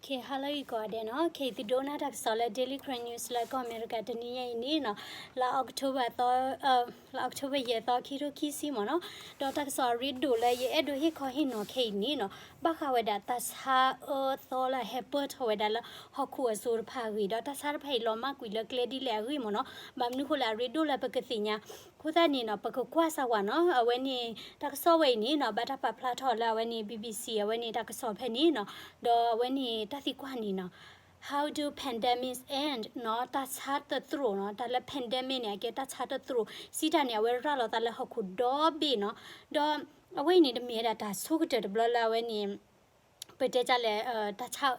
ကဲ hello အံၤကိးဂၤဒဲးနီၤ, ခဲအံၤသုဒိကနၣ်တၢ်ကစီၣ်လၢ Daily Karen News လၢကီၢ်အမဲရကၤတနံၤညါအံၤန့ၣ်နီၤ, လါ October သီ, လါ October ယဲၢ်သီ ခံထိခံဆံမ့ၢ်နီၤ, ဒီးတၢ်ကစီၣ်အရ့ဒိၣ်လၢယအဲၣ်ဒိးဟ့ၣ်ခီဟ့ၣ်နီၤခဲအံၤန့ၣ်နီၤ, ဘၣ်ဃးဝဲဒၣ်တၢ်ဆါအၢသီလၢအဟဲပၢၢ်ထီၣ်ဝဲဒၣ်လၢဟီၣ်ခိၣ်အစိၤတဖၣ်အဂ့ၢ်, ဒီးတၢ်ဆါတဖၣ်အံၤလီၤမၢ်ကွံာ်လၢကျဲဒ်လဲၣ်အဂ့ၢ်မ့ၢ်နီၤ, ဘၣ်မနုၤဃိလၢအရ့ဒိၣ်လၢပကသ့ၣ်ညါ, အဃိသတးန့ၣ်နီၤ ပကကွၢ်စၢ်ဝဲနီၤ, အဝဲန့ၣ် တၢ်ကစီၣ်ဝဲအံၤန့ၣ်နီၤ, ဘၣ်တၢ်ပာ်ဖျါထီၣ်လၢအဝဲန့ၣ် BBC အဝဲန့ၣ်တၢ်ကစီၣ်ဖဲန့ၣ်နီၤ, ဒီးအဝဲန့ၣ်တၢ်သံကွၢ်န့ၣ်နီၤ, How do pandemics end နီၤ, တၢ်ဆါတသရိာ်နီၤ, တၢ်လၢ pandemic န့ၣ် အကဲတၢ်ဆါတသရိာ်, စံးတၢ်န့ၣ် အဝဲရၤလီၤသးလၢဟီၣ်ခိၣ်ဒီဘ့ၣ်နီၤ, ဒီးအဝဲအံၤန့ၣ် တမ့ၢ်ဝဲဒၣ်တၢ်ဆိကတၢၢ်တဘျီလၢအဝဲန့ၣ် ပတဲဒ်လဲၣ်, တၢ်ဆါ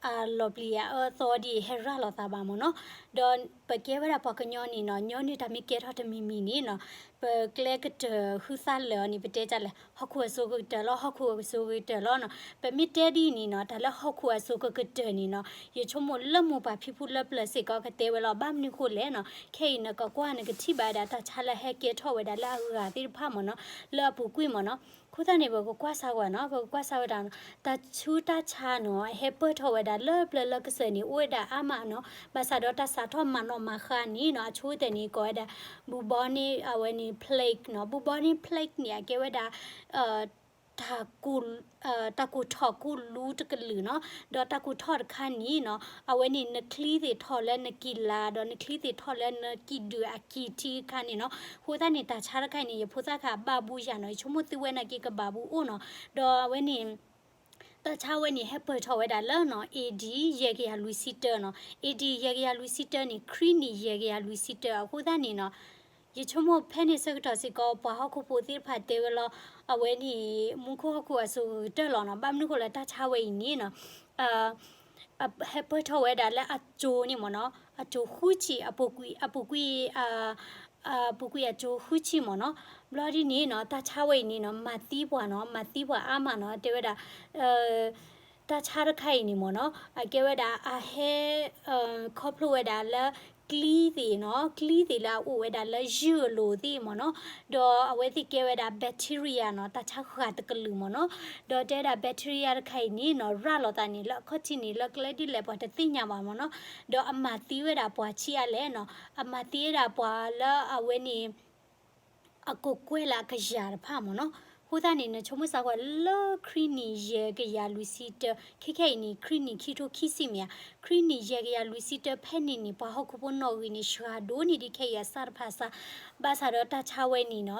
အလီၤပျံၤအအၢသီဒ်အံၤ ဟဲရၤလီၤသးဘၣ်မ့ၢ်နီၤ, ဒီးပကဲဝဲဒၣ်ပှၤကညီန့ၣ်နီၤ, ညီနုၢ်တၢ်မ့ၢ်ကဲထီၣ်တမံၤမံၤန့ၣ်နီၤ, ပကျဲကတၢၢ်ဃုသၣ်လၢာ်အီၤန့ၣ် ပတဲဒ်လဲၣ်, ဟီၣ်ခိၣ်အစိၤကကတၢၢ်လီၤ, ဟီၣ်ခိၣ်အစိၤကကတၢၢ်လီၤနီၤ, ပမ့ၢ်တဲဒ်အံၤန့ၣ်နီၤ, တၢ်လၢဟီၣ်ခိၣ်အစိၤကကတၢၢ်န့ၣ်နီၤ, ယဆိကမိၣ်လၢမိၢ်ပၢ်ဖံဖုလၢပျၢၤစ့ၢ်ကီးကတဲဝဲလီၤ, ဘၣ်မနုၤဃိလဲၣ်နီၤ, ခဲအံၤနကကွၢ်နကထံၣ်ဘၣ်ဝဲဒၣ်တၢ်ဆါလၢဟဲကဲထီၣ်ဝဲဒၣ်လၢအဂၤသ့ၣ်တဖၣ်မ့ၢ်နီၤ, လၢအပူၤကွံာ်မ့ၢ်နီၤ, အဃိသတးန့ၣ် ပကကွၢ်စၢ်ဝဲနီၤ, ပကကွၢ်စၢ်ဝဲဒၣ် တၢ်ဆူးတၢ်ဆါနီၤ, အဟဲပၢၢ်ထီၣ်ဝဲဒၣ်လၢပျၢၤလၢကစၢၢ်န့ၣ် အိၣ်ဝဲဒၣ်အါမးနီၤ, ဘၣ်ဆၣ်ဒီးတၢ်စးထီၣ်မၤနီၣ်မၤဃါန့ၣ်နီၤ, အဆိကတၢၢ်န့ၣ် ကိးဝဲဒၣ် bubonic အဝဲန့ၣ် plague နီၤ, bubonic plague န့ၣ် အကဲဝဲဒၣ် တၢ်ကိၢ်, တၢ်ကိၢ်ထီၣ်ကိၢ်လူတကလုာ်နီၤ, ဒီးတၢ်ကိၢ်ထီၣ်တခါန့ၣ်နီၤ, အဝဲန့ၣ်နချံသ့ၣ်ထီၣ်လၢနကံၢ်လၤ, ဒီးနချံသ့ၣ်ထီၣ်လၢနကံၢ်ဒုးအကံၢ်ထံအခါန့ၣ်နီၤ, အဃိသတးန့ၣ် တၢ်ဆါတခါအံၤန့ၣ် ယဖိသၣ်ခါဘၣ်ဘူယၤနီၤ, ယဆိကမိၣ်သုဝဲနာ်က့ကဘၣ်ဘူအိၣ်နီၤ, ဒီးအဝဲန့ၣ် တၢ်ဆါဝဲန့ၣ် ဟဲပၢၢ်ထီၣ်ဝဲဒၣ်လၢနီၤ A D ယဲၢ်ကယၤလွံၢ်ဆံတၢနီၤ, A D ယဲၢ်ကယၤလွံၢ်ဆံတၢန့ၣ် ခရံာ်နံၣ်ယဲၢ်ကယၤလွံၢ်ဆံတၢ, အဃိသတးန့ၣ်နီၤ, ယဆိကမိၣ်ဖဲန့ၣ်ဆၢကတီၢ်စ့ၢ်ကီး ပှၤဟီၣ်ခိၣ်ဖိသ့ၣ်တဖၣ်တဲဝဲလီၤ, အဝဲန့ၣ် မူခိၣ်ဟီၣ်ခိၣ်အစိၤကကတၢၢ်လီၤနီၤ, ဘၣ်မနုၤဃိလၢတၢ်ဆါဝဲအံၤန့ၣ်နီၤ, ဟဲပၢၢ်ထီၣ်ဝဲဒၣ်လၢအစိၤန့ၣ်မ့ၢ်နီၤ, အစိၤဃုဆံ, အပူၤကွံာ်, အပူၤကွံာ်, အပူၤကွံာ်အစိၤဃုဆံမ့ၢ်နီၤ, ဘျီဒ်န့ၣ်နီၤ တၢ်ဆါဝဲအံၤန့ၣ်နီၤ မၤသံပှၤနီၤ, မၤသံပှၤအါမးနီၤ, တဲဝဲဒၣ် တၢ်ဆါတခါအံၤန့ၣ်မ့ၢ်နီၤ အကဲဝဲဒၣ်အဟဲ ခီဖျိဝဲဒၣ်လၢ ကျံသ့ၣ်နီၤ, ကျံသ့ၣ်လၢအအိၣ်ဝဲဒၣ်လၢယုၢ်အလိၤသ့ၣ်မ့ၢ်နီၤ, ဒီးအဝဲသ့ၣ်ကဲဝဲဒၣ် bacteria နီၤ, တၢ်ဆါဃၢ်တကလုာ်မ့ၢ်နီၤ, ဒီးတဲဝဲဒၣ် bacteria တခါအံၤန့ၣ်နီၤ ရၤလီၤသးန့ၣ် လၢအခီၣ်ထံးန့ၣ် လၢကျဲဒ်လဲၣ်ပှၤတသ့ၣ်ညါဘၣ်မ့ၢ်နီၤ, ဒီးအမၤသံဝဲဒၣ်ပှၤဆံးအါလဲၣ်နီၤ, အမၤသံဝဲဒၣ်ပှၤလၢအဝဲန့ၣ် အကကွဲၢ်လၢအကယၤတဖၣ်မ့ၢ်နီၤ, အဃိသတးန့ၣ် နဆိကမိၣ်စ့ၢ်ကီးလၢခရံာ်နံၣ်ယဲၢ်ကယၤလွံၢ်ဆံတၢ ခဲခဲအံၤန့ၣ် ခရံာ်နံၣ်ခံထိခံဆံမ့ၢ်ဧါ, ခရံာ်နံၣ်ယဲၢ်ကယၤလွံၢ်ဆံတၢဖဲန့ၣ်န့ၣ် ပှၤဟီၣ်ခိၣ်ဖိနီၣ်ဂံၢ်န့ၣ် စှၤဒိၣ်န့ၢ်ဒံးခဲအံၤအစၢ်တဖၣ်စၢ်, ဘၣ်ဆၣ်ဒီးတၢ်ဆါဝဲန့ၣ်နီၤ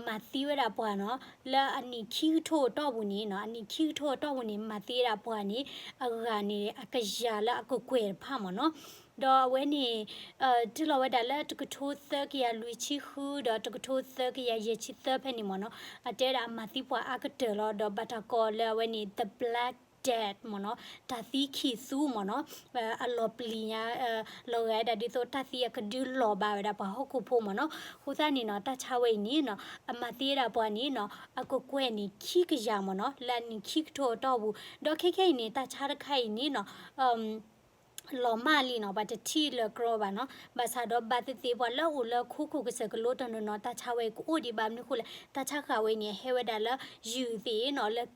မၤသံဝဲဒၣ်ပှၤနီၤ, လၢအနံၣ်ခံကထိအတီၢ်ပူၤန့ၣ်နီၤ, အနံၣ်ခံကထိအတီၢ်ပူၤန့ၣ် မၤသံဝဲဒၣ်ပှၤန့ၣ် အဂၤန့ၣ် အကယၤလၢအကကွဲၢ်တဖၣ်မ့ၢ်နီၤ, ဒီးအဝဲန့ၣ် တုၤလီၤဝဲဒၣ်လၢတကထိသၢကယၤလွံၢ်ဆံဃု ဒီးတကထိသၢကယၤယဲၢ်ဆံသၢဖဲန့ၣ်မ့ၢ်နီၤ, အတဲဝဲဒၣ်အမၤသံပှၤအါကတၢၢ်လီၤ, ဒီးဘၣ်တၢ်ကိးလၢအဝဲန့ၣ် the Black Death မ့ၢ်နီၤ, တၢ်သံခံသူမ့ၢ်နီၤ, အလီၤပျံၤညါ လီၤဂာ်ဝဲဒၣ်ဒ်သိးတၢ်သံအကဒုလီၤဘၣ်ဝဲဒၣ်ပှၤဟီၣ်ခိၣ်ဖိမ့ၢ်နီၤ, အဃိသတးန့ၣ်နီၤ တၢ်ဆါဝဲအံၤန့ၣ်နီၤ အမၤသံဝဲဒၣ်ပှၤန့ၣ်နီၤ အကကွဲၢ်န့ၣ်ခံကယၤမ့ၢ်နီၤ, လၢအနံၣ်ခံကထိအတီၢ်ပူၤ, ဒီးခဲခဲအံၤန့ၣ် တၢ်ဆါတခါအံၤန့ၣ်နီၤ လီၤမၢ်လံနီၤ, ပှၤတထံၣ်လၢၤကြီဘၣ်နီၤ, ဘၣ်ဆၣ်ဒီးဘၣ်သ့ၣ်သ့ၣ်ပှၤလၢအအိၣ်လၢခိခိၣ်ကစၢၢ်ကလိတနီၤနီၤ တၢ်ဆါဝဲအံၤကအိၣ်ဒံးဘၣ်, မနုၤအဃိလဲၣ် တၢ်ဆါဃၢ်ဝဲအံၤန့ၣ် အဟဲဝဲဒၣ်လၢယုၢ်သ့ၣ်နီၤ, လၢ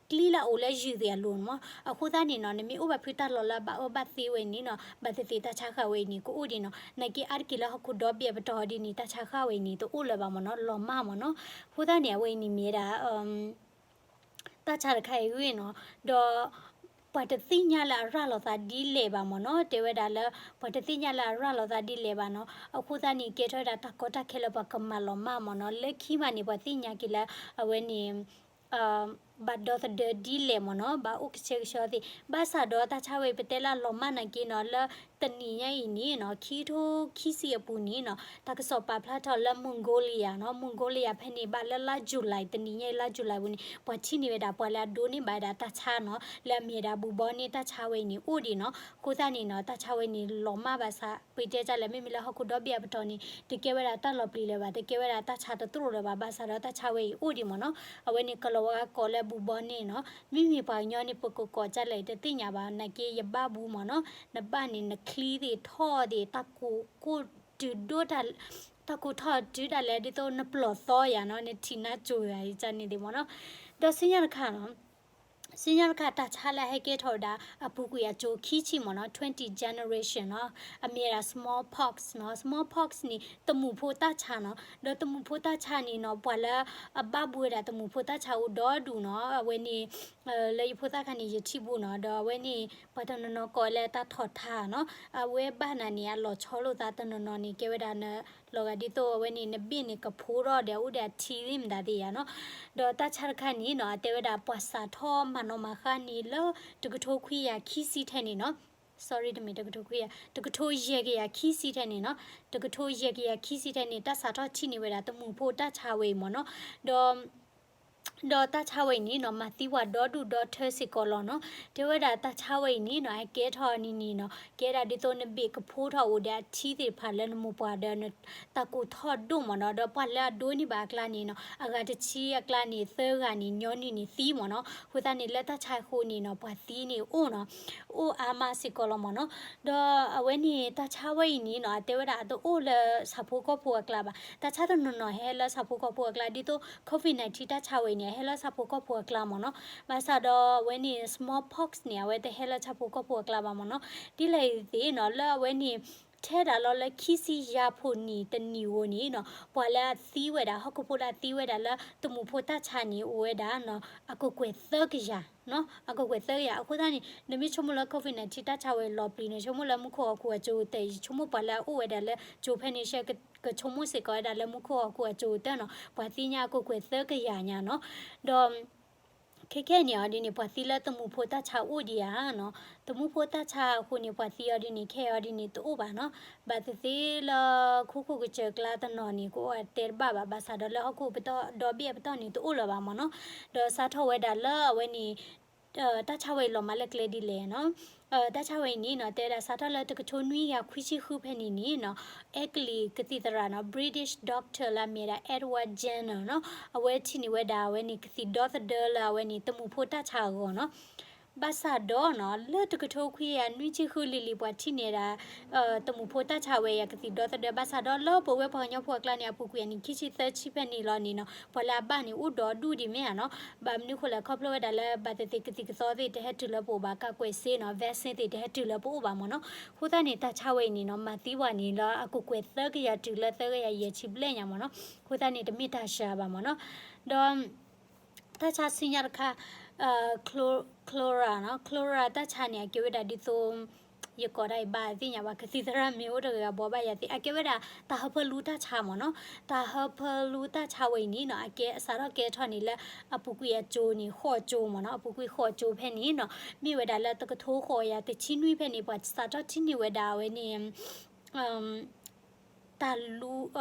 ကျံလၢအအိၣ်လၢယုၢ်သ့ၣ်အလိၤမ့ၢ်, အဃိသတးန့ၣ်နီၤ နမ့ၢ်အိၣ်ဘၣ်ဖုတၢ်လီၢ်လၢအဘၣ်အၢဘၣ်သီဝဲအံၤန့ၣ်နီၤ ဘၣ်သ့ၣ်သ့ၣ်တၢ်ဆါဃၢ်ဝဲအံၤန့ၣ် ကအိၣ်ဒံးနီၤ, နာ်က့အါတက့ၢ်လၢဟီၣ်ခိၣ်ဒီဘ့ၣ်အပတီၢ်ဒ်န့ၣ် တၢ်ဆါဃၢ်ဝဲအံၤန့ၣ် တအိၣ်လၢၤဘၣ်မ့ၢ်နီၤ, လီၤမၢ်မ့ၢ်နီၤ, အဃိသတးန့ၣ် အဝဲအံၤန့ၣ်မ့ၢ်ဝဲဒၣ် တၢ်ဆါတခါအံၤဂ့ၢ်နီၤ, ဒီး ပှၤတသ့ၣ်ညါလၢအရၤလီၤသးဒ်လဲၣ်ဘၣ်မ့ၢ်နီၤ, တဲဝဲဒၣ်လၢ ပှၤတသ့ၣ်ညါလၢအရၤလီၤသးဒ်လဲၣ်ဘၣ်နီၤ, အဃိသတးန့ၣ် ကဲထီၣ်ဝဲဒၣ်တၢ်ကီတၢ်ခဲလၢပှၤကမၤလီၤမၢ်မ့ၢ်နီၤ, လၢခံမးန့ၣ် ပှၤသ့ၣ်ညါက့ၤလၢ အဝဲန့ၣ် ဘၣ်ဒီသဒၢဒ်လဲၣ်မ့ၢ်နီၤ, ဘၣ်အိၣ်ကဆှဲကဆှီသ့ၣ်, ဘၣ်ဆၣ်ဒီးတၢ်ဆါဝဲအံၤ ပတဲလၢအလီၤမၢ်နာ်က့နီၤ, လၢတနံၤညါအံၤန့ၣ်နီၤ, ခံထိခံဆံအပူၤန့ၣ်နီၤ, တၢ်ကစီၣ်ပာ်ဖျါထီၣ်လၢ Mongolia နီၤ, Mongolia ဖဲန့ၣ် ဘၣ်လၢလါ July တနံၤညါအံၤ လါ July ပူၤန့ၣ် ပှၤထံၣ်န့ၢ်ဝဲဒၣ်ပှၤလၢအဒိးန့ၢ်ဘၣ်ဝဲဒၣ်တၢ်ဆါနီၤ, လၢအမ့ၢ်ဝဲဒၣ် bubonic တၢ်ဆါဝဲအံၤန့ၣ် အိၣ်ဒံးနီၤ, အဃိသတးန့ၣ်နီၤ, တၢ်ဆါဝဲန့ၣ် လီၤမၢ်ဘၣ်ဆၣ် ပတဲတၢ်လၢ မ့မ့ၢ်လၢဟီၣ်ခိၣ်ဒီဘ့ၣ်အပတီၢ်န့ၣ် တကဲဝဲဒၣ်တၢ်လီၤပျံၤလၢၤဘၣ်, တကဲဝဲဒၣ်တၢ်ဆါတသရိာ်လၢၤဘၣ်, ဘၣ်ဆၣ်ဒီးတၢ်ဆါဝဲအံၤအိၣ်ဒံးမ့ၢ်နီၤ, အဝဲန့ၣ် ကလီၤဝါကိးလၢ bubonic နီၤ, မ့မ့ၢ်ပှၤကညီန့ၣ် ပကကိးတၢ်လဲၣ် တသ့ၣ်ညါဘၣ်, နာ်က့ယဘၣ်ဘူမ့ၢ်နီၤ, နဘၣ်န့ၣ် နချံသ့ၣ်ထီၣ်သ့ၣ် တၢ်ကိၢ်ကိၢ်တုၤဒိၣ်တၢ် တၢ်ကိၢ်ထီၣ်တုၤဒၣ်လဲာ် ဒ်သိးနပျီၢ်သီယၤနီၤ, နထံၣ်နါစိၤယၤ ယန့ၣ်သ့ၣ်မ့ၢ်နီၤ, ဒီးဆူညါတခါနီၤ စံၣ်ညီၣ်တခါ တၢ်ဆါလၢအဟဲကဲထီၣ်ဝဲဒၣ် အပူၤကွံာ်အစိၤခံဆံမ့ၢ်နီၤ, twenty generation နီၤ, အမ့ၢ်ဝဲဒၣ် smallpox နီၤ. Smallpox န့ၣ် သမူးဖိတၢ်ဆါနီၤ. ဒီးသမူးဖိတၢ်ဆါန့ၣ်နီၤ ပှၤလၢအဘၣ်ဘူးဝဲဒၣ်သမူးဖိတၢ်ဆါအိၣ်ဒီဒူၣ်နီၤ. အဝဲန့ၣ် လၢယဖိသၣ်ခါန့ၣ် ယထံၣ်ဘူးနီၤ. ဒီးအဝဲန့ၣ် ပှၤတနီၤနီၤကိးလၢတၢ်ထီၣ်ထါနီၤ. အဝဲဘၣ်နၤန့ၣ် အလီၤဆီလိာ်သးတနီၤနီၤန့ၣ် ကဲဝဲဒၣ်န လီၤဂာ်ဒ်သိးအဝဲန့ၣ် နဘ့ၣ်န့ၣ်ကဖိထီၣ်ဒီး အိၣ်ဒီးအထံသ့ၣ်မတၤသ့ၣ်ယၤနီၤ. ဒီးတၢ်ဆါတခါန့ၣ်နီၤ အတဲဝဲဒၣ် ပှၤစးထီၣ်မၤနီၣ်မၤဃါန့ၣ်လၢ တကထိခွံကယၤခံဆံထဲန့ၣ်နီၤ. sorry တမ့ၢ်တကထိခွံကယၤ, တကထိယဲၢ်ကယၤခံဆံထဲန့ၣ်နီၤ. တကထိယဲၢ်ကယၤခံဆံထဲန့ၣ် တၢ်စးထီၣ်ထံၣ်န့ၢ်ဝဲဒၣ် သမူးဖိတၢ်ဆါဝဲအံၤမ့ၢ်နီၤ. ဒီး ဒီးတၢ်ဆါဝဲအံၤန့ၣ်နီၤ မၤသံပှၤဒီဒူၣ်ဒီထၢစ့ၢ်ကီးလီၤနီၤ. တဲဝဲဒၣ်တၢ်ဆါဝဲအံၤန့ၣ်နီၤ အကဲထီၣ်န့ၣ်န့ၣ်နီၤ ကဲဒၣ်ဒ်သိးနဘ့ၣ်ကဖိထီၣ်အိၣ်ဒီးအထံသ့ၣ်တဖၣ်လၢနမိၢ်ပှၢ်ဒီးနတၢ်ကိၢ်ထီၣ်ဒိၣ်မ့ၢ်နီၤ. ဒီးပှၤလၢအဒိးန့ၢ်ဘၣ်အကျါန့ၣ်နီၤ အဂၤတဆံအကျါန့ၣ် သၢဂၤန့ၣ် ညီနုၢ်န့ၣ်သံမ့ၢ်နီၤ. အဃိသတးန့ၣ် လၢတၢ်ဆါအဃိန့ၣ်နီၤ ပှၤသံန့ၣ်အိၣ်နီၤ, အိၣ်အါမးစ့ၢ်ကီးလီၤမ့ၢ်နီၤ. ဒီးအဝဲန့ၣ် တၢ်ဆါဝဲအံၤန့ၣ်နီၤ အတဲဝဲဒၣ်အတအိၣ်လၢဆၣ်ဖိကီၢ်ဖိအကျါဘၣ်. တၢ်ဆါတနီၤနီၤဟဲလၢဆၣ်ဖိကီၢ်ဖိအကျါ ဒ်သိး COVID nineteen တၢ်ဆါဝဲအံၤန့ၣ် အဟဲလၢဆၣ်ဖိကီၢ်ဖိအကျါမ့ၢ်နီၤ. ဘၣ်ဆၣ်ဒီးအဝဲန့ၣ် smallpox န့ၣ် အဝဲတဟဲလၢဆၣ်ဖိကီၢ်ဖိအကျါဘၣ်မ့ၢ်နီၤ. ဒ်လဲၣ်ဂ့ၤသ့ၣ်နီၤ လၢအဝဲန့ၣ် ထဲဒၣ်လီၤလၢခံဆံယၤဖှိၣ်နံၣ်တနံၣ်ဧိၤန့ၣ်နီၤ ပှၤလၢအသံဝဲဒၣ် ဟီၣ်ခိၣ်ဖိလၢအသံဝဲဒၣ်လၢ သမူးဖိတၢ်ဆါန့ၣ် အိၣ်ဝဲဒၣ်နီၤ အကကွဲၢ်သၢကယၤနီၤ, အကကွဲၢ်သၢကယၤ. အဃိသတးန့ၣ် နမ့ၢ်ဆိကမိၣ်လၢ COVID nineteen တၢ်ဆါဝဲအံၤလီၤပျံၤန့ၣ် ဆိကမိၣ်လၢမူခိၣ်ဟီၣ်ခိၣ်အစိၤကတၢၢ်, ယဆိကမိၣ်ပှၤလၢအအိၣ်ဝဲဒၣ်လၢကၠိဖဲန့ၣ် ကဆိကမိၣ်စ့ၢ်ကီးဝဲဒၣ်လၢမူခိၣ်ဟီၣ်ခိၣ်အစိၤကတၢၢ်နီၤ ပှၤသံညါအကကွဲၢ်သၢကယၤညါနီၤ. ဒီး ခဲခဲအံၤန့ၣ်အီၤဒ်န့ၣ် ပှၤသံလၢသမူးဖိတၢ်ဆါအိၣ်ဒံးဧါနီၤ. သမူးဖိတၢ်ဆါအဃိန့ၣ် ပှၤသံအီၤဒ်န့ၣ် ခဲအံၤအီၤဒ်န့ၣ် တအိၣ်ဘၣ်နီၤ. ဘၣ်သ့ၣ်သ့ၣ်လၢခိခိၣ်ကစၢၢ်ကျါတနီၤန့ၣ် ကအိၣ်အတဲတဘၣ်ဘၣ်, ဘၣ်ဆၣ်ဒီးလၢဟီၣ်ခိၣ်ပတီၢ်ဒီဘ့ၣ်အပတီၢ်န့ၣ် တအိၣ်လၢၤဘၣ်မ့ၢ်နီၤ. ဒီးစးထီၣ်ဝဲဒၣ်လၢအဝဲန့ၣ် တၢ်ဆါဝဲအံၤလီၤမၢ်လၢကျဲဒ်လဲၣ်နီၤ. တၢ်ဆါဝဲအံၤန့ၣ်နီၤ တဲဝဲဒၣ်စးထီၣ်လၢတကထိနွံကယၤခွံဆံဃုဖဲန့ၣ်န့ၣ်နီၤ အဲကလံးကသံၣ်သရၣ်နီၤ British doctor လၢအမ့ၢ်ဒၣ် Edward Jenner နီၤ အဝဲထံၣ်န့ၢ်ဝဲဒၣ်အဝဲန့ၣ် ကသံၣ်ဒီသဒၢလၢအဝဲန့ၣ် သမူးဖိတၢ်ဆါအဂီၢ်နီၤ. ဘၣ်ဆၣ်ဒီးနီၤ လၢတကထိခွံကယၤနွံဆံဃုလံၤလံၤ ပှၤထံၣ်န့ၢ်ဒၣ် သမူးဖိတၢ်ဆါဝဲအံၤ ကသံၣ်ဒီသဒၢ ဘၣ်ဆၣ်ဒီးလၢပဝဲပှၤကညီဖိအကျါန့ၣ် အပူၤကွံာ်အနံၣ်ခံဆံသၢဆံဖဲန့ၣ်လီၤန့ၣ်နီၤ ပှၤလၢအဘၣ်န့ၣ် အိၣ်ဒီဒူၣ်ဒံးမ့ၢ်ဧါနီၤ. ဘၣ်မနုၤဃိလဲၣ် ခီဖျိဝဲဒၣ်လၢ ဘၣ်သ့ၣ်သ့ၣ်ကသံၣ်ကသီသ့ၣ် တဟဲတုၤလၢပအိၣ်ဘၣ်, ကကွဲၢ်စ့နီၤ vaccine သ့ၣ် တဟဲတုၤလၢပအိၣ်ဘၣ်မ့ၢ်နီၤ. အဃိသတးန့ၣ် တၢ်ဆါဝဲအံၤန့ၣ်နီၤ မၤသံပှၤန့ၣ်လၢအကကွဲၢ်သၢကယၤတုၤလၢသၢကယၤယဲၢ်ဆံဘျဲၣ်ညါမ့ၢ်နီၤ. အဃိသတးန့ၣ် တမ့ၢ်တၢ်စှၤဘၣ်မ့ၢ်နီၤ. ဒီး တၢ်ဆါဆူညါတခါ chlorella နီၤ, chlorella တၢ်ဆါန့ၣ် အကဲဝဲဒၣ်ဒ်သိး ယကိးတၢ်အံၤဘၣ်သ့ၣ်ညါဘၣ်, ကသံၣ်သရၣ်မ့ၢ်အိၣ်တဂၤဂၤဘိးဘၣ်ယၤသ့, အကဲဝဲဒၣ် တၢ်ဟၢဖၢလူတၢ်ဆါမ့ၢ်နီၤ. တၢ်ဟၢဖၢလူတၢ်ဆါဝဲအံၤန့ၣ်နီၤ အကဲအစးထီၣ်ကဲထီၣ်န့ၣ်လၢ အပူၤကွံာ်အစိၤန့ၣ် ဃိးစိၤမ့ၢ်နီၤ, အပူၤကွံာ်ဃိးစိၤဖဲန့ၣ်နီၤ, မ့ၢ်ဝဲဒၣ်လၢတကထိဃိးကယၤတဆံနွံဖဲန့ၣ် ပှၤစးထီၣ်ထံၣ်န့ၢ်ဝဲဒၣ်အဝဲန့ၣ် တၢ်လူ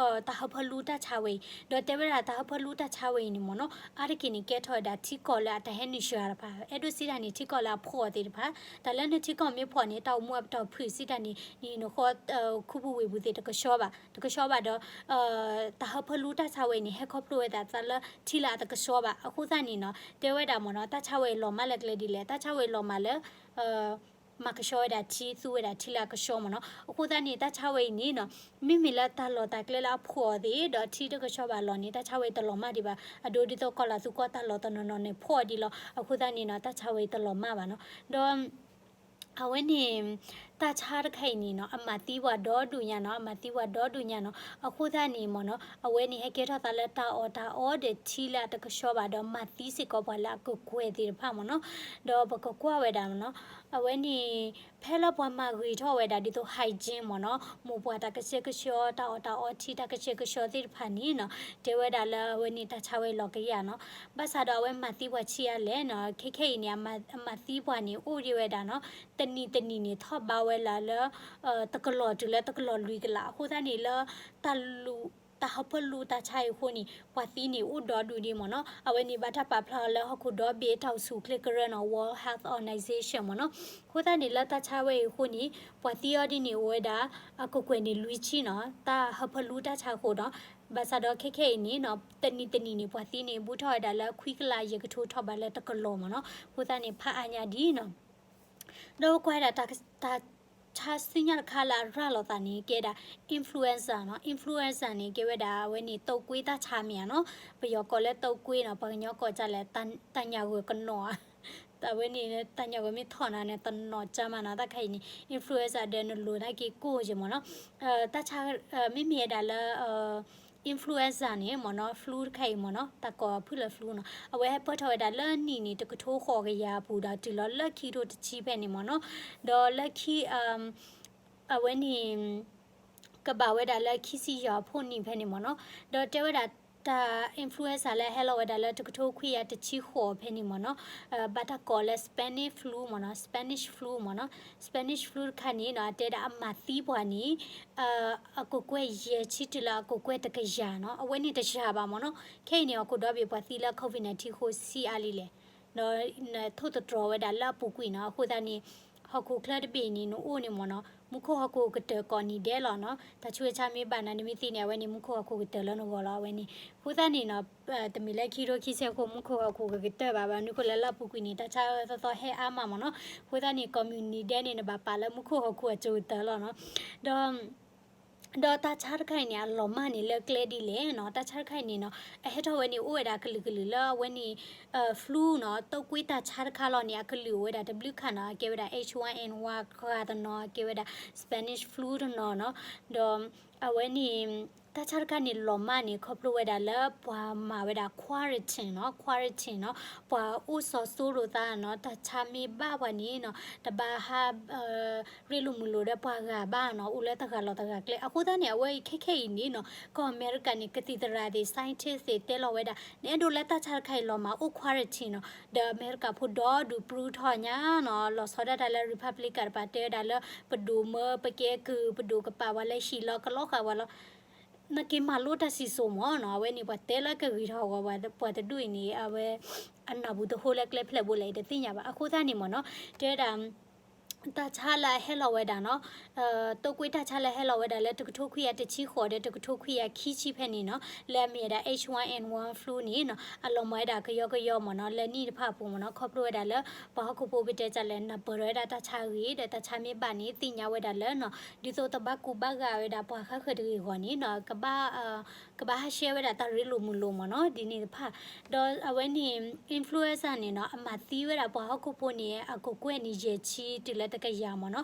တၢ်ဟၢဖၢလူတၢ်ဆါဝဲအံၤ, ဒီးတဲဝဲဒၣ်တၢ်ဟၢဖၢလူတၢ်ဆါဝဲအံၤန့ၣ်မ့ၢ်နီၤ, အါတက့ၢ်န့ၣ် ကဲထီၣ်ဝဲဒၣ်ထံကီၢ်လၢအတၢ်ဟဲနုာ်စှၤတဖၣ်, အဲၣ်ဒိးစံးတၢ်န့ၣ် ထံကီၢ်လၢအဖှီၣ်သ့ၣ်တဖၣ်, တၢ်လၢနထံကီၢ်မ့ၢ်ဖှီၣ်န့ၣ် တၢ်အိၣ်မူအပတီၢ်ဖုၣ်စံးတၢ်န့ၣ် နံၤနဃီ ခူပူၤဝ့ၢ်ပူၤသ့ၣ်တကဆှီဘၣ်, တကဆှီဘၣ်ဒီး တၢ်ဟၢဖၢလူတၢ်ဆါဝဲအံၤန့ၣ် ဟဲခီဖျိဝဲဒၣ်သးလၢထံလၢအတကဆှီဘၣ်, အဃိသတးန့ၣ်နီၤ တဲဝဲဒၣ်မ့ၢ်နီၤ တၢ်ဆါဝဲအံၤလီၤမၢ်လၢကျဲဒ်လဲၣ်, တၢ်ဆါဝဲအံၤလီၤမၢ်လၢ မၤကဆှီဝဲဒၣ်ထံ, သူဝဲဒၣ်ထံလၢအကဆှီမ့ၢ်နီၤ. အဃိသတးန့ၣ် တၢ်ဆါဝဲအံၤန့ၣ်နီၤ, မ့မ့ၢ်လၢတၢ်လီၢ်တၢ်ကျဲလၢအဖှီၣ်အီၤသ့ၣ် ဒီးထံတကဆှီဘၣ်အလီၢ်န့ၣ် တၢ်ဆါဝဲအံၤတလီၤမၢ်ဒံးဘၣ်. အဒိဒ်သိးကီၢ်လၢသူကီၢ်တၢ်လီၢ်တနီၤနီၤန့ၣ် ဖှီၣ်ဒံးလီၤ. အဃိသတးန့ၣ်နီၤ တၢ်ဆါဝဲအံၤတလီၤမၢ်ဘၣ်နီၤ. ဒီး အဝဲန့ၣ် တၢ်ဆါတခါအံၤန့ၣ်နီၤ အမၤသံပှၤဒီဒူၣ်ညါနီၤ, အမၤသံပှၤဒီဒူၣ်ညါနီၤ. အဃိသတးန့ၣ်မ့ၢ်နီၤ အဝဲန့ၣ်ဟဲကဲထီၣ်သးလၢတၢ်အီၣ်တၢ်အီဒီးထံလၢအတကဆှီဘၣ် ဒီးမၤသံစ့ၢ်ကီးပှၤလၢအကကွဲၢ်သ့ၣ်တဖၣ်မ့ၢ်နီၤ. ဒီးပကကွၢ်ဝဲဒၣ်မ့ၢ်နီၤ အဝဲန့ၣ် ဖဲလၢပှၤမၤဂ့ၤထီၣ်ဝဲဒၣ်ဒ်သိး hygiene မ့ၢ်နီၤ, မိၢ်ပှၢ်တၢ်ကဆှဲကဆှီ တၢ်အီၣ်တၢ်အီထံတၢ်ကဆှဲကဆှီသ့ၣ်တဖၣ်န့ၣ်နီၤ တဲဝဲဒၣ်လၢအဝဲန့ၣ်တၢ်ဆါဝဲလီၤကယၤနီၤ. ဘၣ်ဆၣ်ဒီးအဝဲမၤသံပှၤဆံးအါလဲၣ်နီၤ, ခဲခဲအံၤန့ၣ် အမၤသံပှၤန့ၣ် အိၣ်ဒံးဝဲဒၣ်နီၤ, တနံၤတနံၤန့ၣ် ထီၣ်ဘးဝဲလၢလၢ တကလီၢ်တုၤလၢတကလီၢ်လွံၢ်ကလး. အဃိသတးန့ၣ်လၢ တၢ်လူ တၢ်ဟၢဖၢလူတၢ်ဆါအံၤအဃိန့ၣ် ပှၤသံန့ၣ်အိၣ်ဒီဒူၣ်ဒံးမ့ၢ်နီၤ. အဝဲန့ၣ်ဘၣ်တၢ်ပာ်ဖျါအီၤလၢဟီၣ်ခိၣ်ဒီဘ့ၣ် တၢ်အိၣ်ဆူၣ်အိၣ်ချ့ကရၢနီၤ, World Health Organization မ့ၢ်နီၤ. အဃိသတးန့ၣ်လၢတၢ်ဆါဝဲအံၤအဃိန့ၣ် ပှၤသံအီၤဒ်န့ၣ်အိၣ်ဝဲဒၣ် အကကွဲၢ်န့ၣ်လွံၢ်ဆံနီၤ, တၢ်ဟၢဖၢလူတၢ်ဆါအဃိဒီး ဘၣ်ဆၣ်ဒီးခဲခဲအံၤန့ၣ်နီၤ တနံၤတနံၤန့ၣ် ပှၤသံန့ၣ် ဘူးထီၣ်ဝဲဒၣ်လၢခွံကလးယဲၢ်ကထိထီၣ်ဘးလၢတကလီၢ်မ့ၢ်နီၤ. အဃိသတးန့ၣ် ဖးအါညါဒ်နီၤ ဒီးပကွၢ်ဝဲဒၣ်တၢ် တၢ်ဆါဆူညါတခါလၢအရၤလီၤသးန့ၣ် ကဲဒၣ် influenza နီၤ. Influenza န့ၣ် ကဲဝဲဒၣ်အဝဲန့ၣ် တုပ်ကွေး တၢ်ဆါမ့ၢ်ဧါနီၤ. ပယီၤကိးလၢ တုပ်ကွေး နီၤ, ပှၤကညီကိးဒ်လဲၣ် တၢ်ညၣ်ဂိၢ်ကနီၤဧါ အဝဲန့ၣ် တၢ်ညၣ်ဂီၤမ့ၢ်ထီၣ်နၤန့ၣ် တနီၣ်ကါမးနီၤ တၢ်ခါအံၤန့ၣ် influenza ဒီးနလိၤနာ်က့ကိၢ်ယဲမ့ၢ်နီၤ, တၢ်ဆါ မ့မ့ၢ်ဝဲဒၣ်လၢ influenza န့ၣ်မ့ၢ်နီၤ flu တခါအံၤမ့ၢ်နီၤ တၢ်ကိးဖုၣ်လၢ flu နီၤ အဝဲဟဲပၢၢ်ထီၣ်ဝဲဒၣ်လၢနံၣ်န့ၣ် တကထိဃိးကယၤအပူၤဒီးတုၤလီၤလၢခံကထိတဆံဖဲန့ၣ်မ့ၢ်နီၤ, ဒီးလၢခံ အဝဲန့ၣ် ကဘၣ်ဝဲဒၣ်လၢခံဆံယဲၢ်အဖှိၣ်နံၣ်ဖဲန့ၣ်မ့ၢ်နီၤ, ဒီးတဲဝဲဒၣ်တၢ် influenza လၢဟဲလီၤဝဲဒၣ်လၢတကထိခွံကယၤတဆံဃိးဖဲန့ၣ်မ့ၢ်နီၤ, ဘၣ်တၢ်ကိးလၢ Spanish flu မ့ၢ်နီၤ Spanish flu မ့ၢ်နီၤ, Spanish flu တခါန့ၣ်နီၤ အတဲဒၣ်အမၤသံပှၤန့ၣ် အကကွဲၢ်ယဲၢ်ဆံတုၤလၢအကကွဲၢ်တကယၤနီၤ, အဝဲန့ၣ်တယၤဘၣ်မ့ၢ်နီၤ, ခဲအံၤန့ၣ် ဟီၣ်ခိၣ်ဒီဘ့ၣ်ပှၤသံလၢ COVID nineteen ဃိဆံအါလံလဲၣ် ဒီးနထိၣ်သတြီၤဝဲဒၣ်လၢအပူၤကွံာ်နီၤ, အဃိသတးန့ၣ် ဟီၣ်ခိၣ်ချၢတဘ့ၣ်န့ၣ် နအိၣ်န့ၣ်မ့ၢ်နီၤ မူခိၣ်ဟီၣ်ခိၣ်ကတၢၢ်ကိးနံၤဒဲးလီၤနီၤ, တၢ်ဆူးတၢ်ဆါမ့ၢ်ဘၣ်နၤ နမ့ၢ်သံန့ၣ် အဝဲန့ၣ် မူခိၣ်ဟီၣ်ခိၣ်ကတၢၢ်လၢနဂီၢ်လီၤ အဝဲန့ၣ်, အဃိသတးန့ၣ်နီၤ တမ့ၢ်လၢခံကထိခံဆံအဃိ မူခိၣ်ဟီၣ်ခိၣ်ကကတၢၢ်ဘၣ်ဘၣ် နုာ်ခိၣ်လၢလၢအပူၤကွံာ်န့ၣ် တၢ်ဆါသီသီဟဲအါမးမ့ၢ်နီၤ, အဃိသတးန့ၣ် ကိးမုၢ်နံၤဒဲးန့ၣ် နဘၣ်ပာ်လၢမူခိၣ်ဟီၣ်ခိၣ်အစိၤကတၢၢ်လီၤနီၤ, ဒီး ဒီးတၢ်ဆါတခါအံၤန့ၣ် အလီၤမၢ်န့ၣ်လၢကျဲဒ်လဲၣ်နီၤ, တၢ်ဆါတခါအံၤန့ၣ်နီၤ အဟဲထီၣ်ဝဲန့ၣ် အိၣ်ဝဲဒၣ်ကလုာ်ကလုာ်လၢအဝဲန့ၣ် flu နီၤ တုပ်ကွေးတၢ်ဆါတခါလီၤန့ၣ် အကလုာ်အိၣ်ဝဲဒၣ်တဘျုးခါနီၤ, အကဲဝဲဒၣ် H one N one ဂၤတနီၤ အကဲဝဲဒၣ် Spanish flu တနီၤနီၤ, ဒီးအဝဲန့ၣ် တၢ်ဆါတခါန့ၣ်လီၤမၢ်န့ၣ် ခီဖျိဝဲဒၣ်လၢပှၤမၤဝဲဒၣ် quarantine နီၤ, quarantine နီၤ, ပှၤအိၣ်စီၤစိရိၤသးနီၤ, တၢ်ဆါမ့ၢ်ဘၣ်ပှၤန့ၣ်နီၤ တဘၣ်ဟး ရ့လိာ်မုာ်လိာ်ဒီးပှၤဂၤဘၣ်နီၤ, အိၣ်လၢတဂၤလီၤတဂၤကျဲ, အဃိသတးန့ၣ် အဝဲအံၤခဲခဲအံၤန့ၣ်နီၤ ကီၢ်အမဲရကၤန့ၣ် ကသံၣ်သရၣ်သ့ၣ် scientist သ့ၣ်တဲလီၤဝဲဒၣ် နအဲၣ်ဒိးလၢတၢ်ဆါတခါအံၤလီၤမၢ်အိၣ် quarantine နီၤ, ဒီးအမဲရကၤဖိဒီဒူၣ်ပြူထီၣ်ညါနီၤ, လီၤဆီဒၣ်တၢ်လၢ Republican တပၤတဲဝဲဒၣ်လၢ ပဒိၣ်မၢ ပကဲကုၢ် ပဒိၣ်ကပာ်ပှၤလၢဟံၣ်လီၤ ကလီဃာ်ပှၤလီၤ နက့ၤမၤလိတၢ်စံၣ်စိၤမ့ၢ်နီၤ, အဝဲန့ၣ် ပှၤတဲလၢကဂ့ၤထီၣ်အဂီၢ် ပှၤတဒူၣ်အံၤန့ၣ် အဝဲ အနၢ်ပူၤတဟိလၢကျဲဖျဲၣ်ဘိလဲၣ် တသ့ၣ်ညါဘၣ်. အဃိသတးန့ၣ်မ့ၢ်နီၤ, တဲဝဲဒၣ် တၢ်ဆါလၢအဟဲလီၤဝဲဒၣ်နီၤ, တုပ်ကွေးတၢ်ဆါလၢဟဲလီၤဝဲဒၣ်လၢတကထိခွံကယၤတဆံဃိးဒီးတကထိခွံကယၤခံဆံဖဲန့ၣ်နီၤ, လၢအမ့ၢ်ဝဲဒၣ် H one N one flu န့ၣ်နီၤ, အလီၤမၢ်ဝဲဒၣ်ကယီကယီမ့ၢ်နီၤ, လၢနံၣ်တဖၣ်အပူၤမ့ၢ်နီၤ, ခီဖျိဝဲဒၣ်လၢ ပှၤဟီၣ်ခိၣ်ဖိပတဲတၢ်လဲၣ် နၢ်ပၢၢ်ထီၣ်ဝဲဒၣ်တၢ်ဆါအဂ့ၢ် ဒီးတၢ်ဆါမ့ၢ်ဘၣ်န့ၣ် သ့ၣ်ညါဝဲဒၣ်လၢနီၤ, ဒ်သိးတဘၣ်ကူဘၣ်ဂာ်ဝဲဒၣ်ပှၤဃါဃၢၤတဂ့ၤအဂီၢ်န့ၣ်နီၤ, ကဘၣ် ကဘၣ်ဟးဆှဲဝဲဒၣ်တၢ်ရ့လိာ်မုာ်လိာ်မ့ၢ်နီၤ, ဒ်န့ၣ်တဖၣ်. ဒီးအဝဲန့ၣ် influenza န့ၣ်နီၤ, အမၤသံဝဲဒၣ်ပှၤဟီၣ်ခိၣ်ဖိန့ၣ် အကကွဲၢ်န့ၣ် ယဲၢ်ဆံတုၤလၢတကယၤမ့ၢ်နီၤ.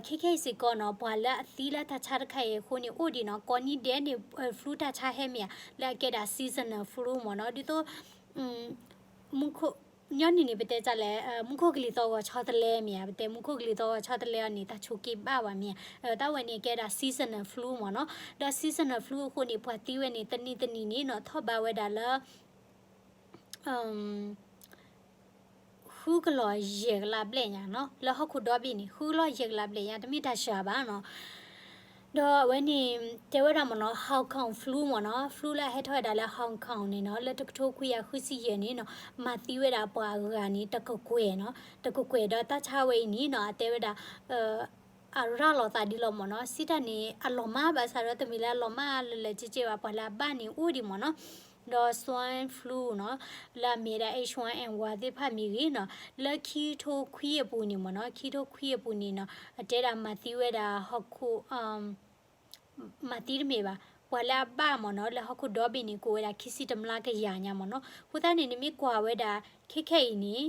ဒီး ခဲခဲအံၤစ့ၢ်ကီးနီၤ, ပှၤလၢအသံလၢတၢ်ဆါတခါအံၤအဃိန့ၣ် အိၣ်ဒံးနီၤ, ကိးနံၤဒဲးန့ၣ် flu တၢ်ဆါဟဲမ့ၢ်ဧါ, လၢအကဲဒၣ် seasonal flu မ့ၢ်နီၤ, ဒ်သိး မူခိၣ် ညီနုၢ်န့ၣ် ပတဲတၢ်လဲၣ်, မူခိၣ်ကလံၤသီဂီၤဆီတလဲမ့ၢ်ဧါ, ပတဲမူခိၣ်ကလံၤသီဂီၤဆီတလဲအီၤန့ၣ် တၢ်ဆိးက့ဘၣ်ဝဲမ့ၢ်ဧါ, တၢ်ဝဲန့ၣ်ကဲဒၣ် seasonal flu မ့ၢ်နီၤ. ဒီး seasonal flu အဃိန့ၣ် ပှၤသံဝဲန့ၣ် တနံၤတနံၤန့ၣ်နီၤ ထီၣ်ဘးဝဲဒၣ်လၢ ဃုကလီၤယဲၢ်ကလးဘျဲၣ်ညါနီၤ, လၢဟီၣ်ခိၣ်ဒီဘ့ၣ်န့ၣ် ဃုကလီၤယဲၢ်ကလးဘျဲၣ်ညါ တမ့ၢ်တၢ်စှၤဘၣ်နီၤ. ဒီးအဝဲန့ၣ် တဲဝဲဒၣ်မ့ၢ်နီၤ Hong Kong flu မ့ၢ်နီၤ, flu လၢအဟဲထီၣ်ဝဲဒၣ်လၢ Hong Kong န့ၣ်နီၤ, လၢတကထိခွံကယၤဃုဆံယဲၢ်န့ၣ်နီၤ, မၤသံဝဲဒၣ်ပှၤအဂၤန့ၣ် တကကွဲၢ်နီၤ, တကကွဲၢ်ဒီးတၢ်ဆါဝဲအံၤန့ၣ်နီၤ, အတဲဝဲဒၣ် အရၤလီၤသးဒ်လီၤမ့ၢ်နီၤ, စံးတၢ်န့ၣ် အလီၤမၢ်ဘၣ်ဆၣ်ဒီး တမ့ၢ်လၢအလီၤမၢ်လၢလၢ်က့က့ဘၣ်, ပှၤလၢအဘၣ်န့ၣ်အိၣ်ဒံးမ့ၢ်နီၤ, ဒီး swine flu နီၤ, လၢအမ့ၢ်ဒၣ် H one N one သ့ၣ်တဖၣ်မ့ၢ်ဂ့ၤနီၤ, လၢခံကထိခွံအပူၤန့ၣ်မ့ၢ်နီၤ, ခံကထိခွံအပူၤန့ၣ်နီၤ, အတဲဒၣ်မၤသံဝဲဒၣ်ဟီၣ်ခိၣ် မၤသံတမ့ၢ်ဘၣ်, ပှၤလၢအဘၣ်မ့ၢ်နီၤ လၢဟီၣ်ခိၣ်ဒီဘ့ၣ်န့ၣ် ကအိၣ်ဝဲဒၣ်ခံဆံတမျးကယၤညါမ့ၢ်နီၤ. အဃိသတးန့ၣ် နမ့ၢ်ကွၢ်ဝဲဒၣ် ခဲခဲအံၤန့ၣ်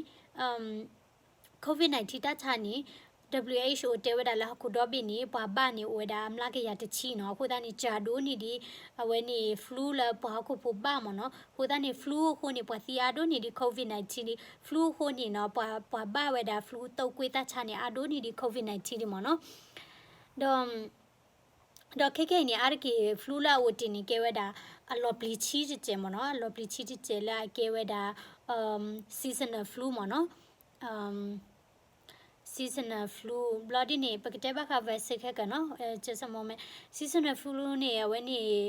COVID nineteen တၢ်ဆါန့ၣ် WHO တဲဝဲဒၣ်လၢဟီၣ်ခိၣ်ဒီဘ့ၣ်န့ၣ် ပှၤဘၣ်န့ၣ်အိၣ်ဝဲဒၣ်အမျးကယၤတဆံနီၤ. အဃိသတးန့ၣ် ကၢ်ဒိၣ်န့ၢ်ဒံး အဝဲန့ၣ် flu လၢပှၤဟီၣ်ခိၣ်ဖိဘၣ်မ့ၢ်နီၤ. အဃိသတးန့ၣ် flu အဃိန့ၣ် ပှၤသံအါဒိၣ်န့ၢ်ဒံး COVID nineteen ဒံး flu အဃိန့ၣ်နီၤ ပှၤ ပှၤဘၣ်ဝဲဒၣ် flu တုပ်ကွေးတၢ်ဆါန့ၣ် အါဒိၣ်န့ၢ်ဒံး COVID nineteen ဒံးမ့ၢ်နီၤ. ဒီး ဒီးခဲခဲအံၤန့ၣ် အါတက့ၢ် flu လၢအအိၣ်တ့ၢ်န့ၣ် ကဲဝဲဒၣ် အလီၤပျံၤဆံတစဲးမ့ၢ်နီၤ, အလီၤပျံၤဆံတစဲးလၢအကဲဝဲဒၣ် seasonal flu မ့ၢ်နီၤ, seasonal flu ဘျီဒ်န့ၣ် ပကတဲဘၣ်ဃး vaccine ခဲကနီၤ, just a moment, seasonal flu န့ၣ် အဝဲန့ၣ်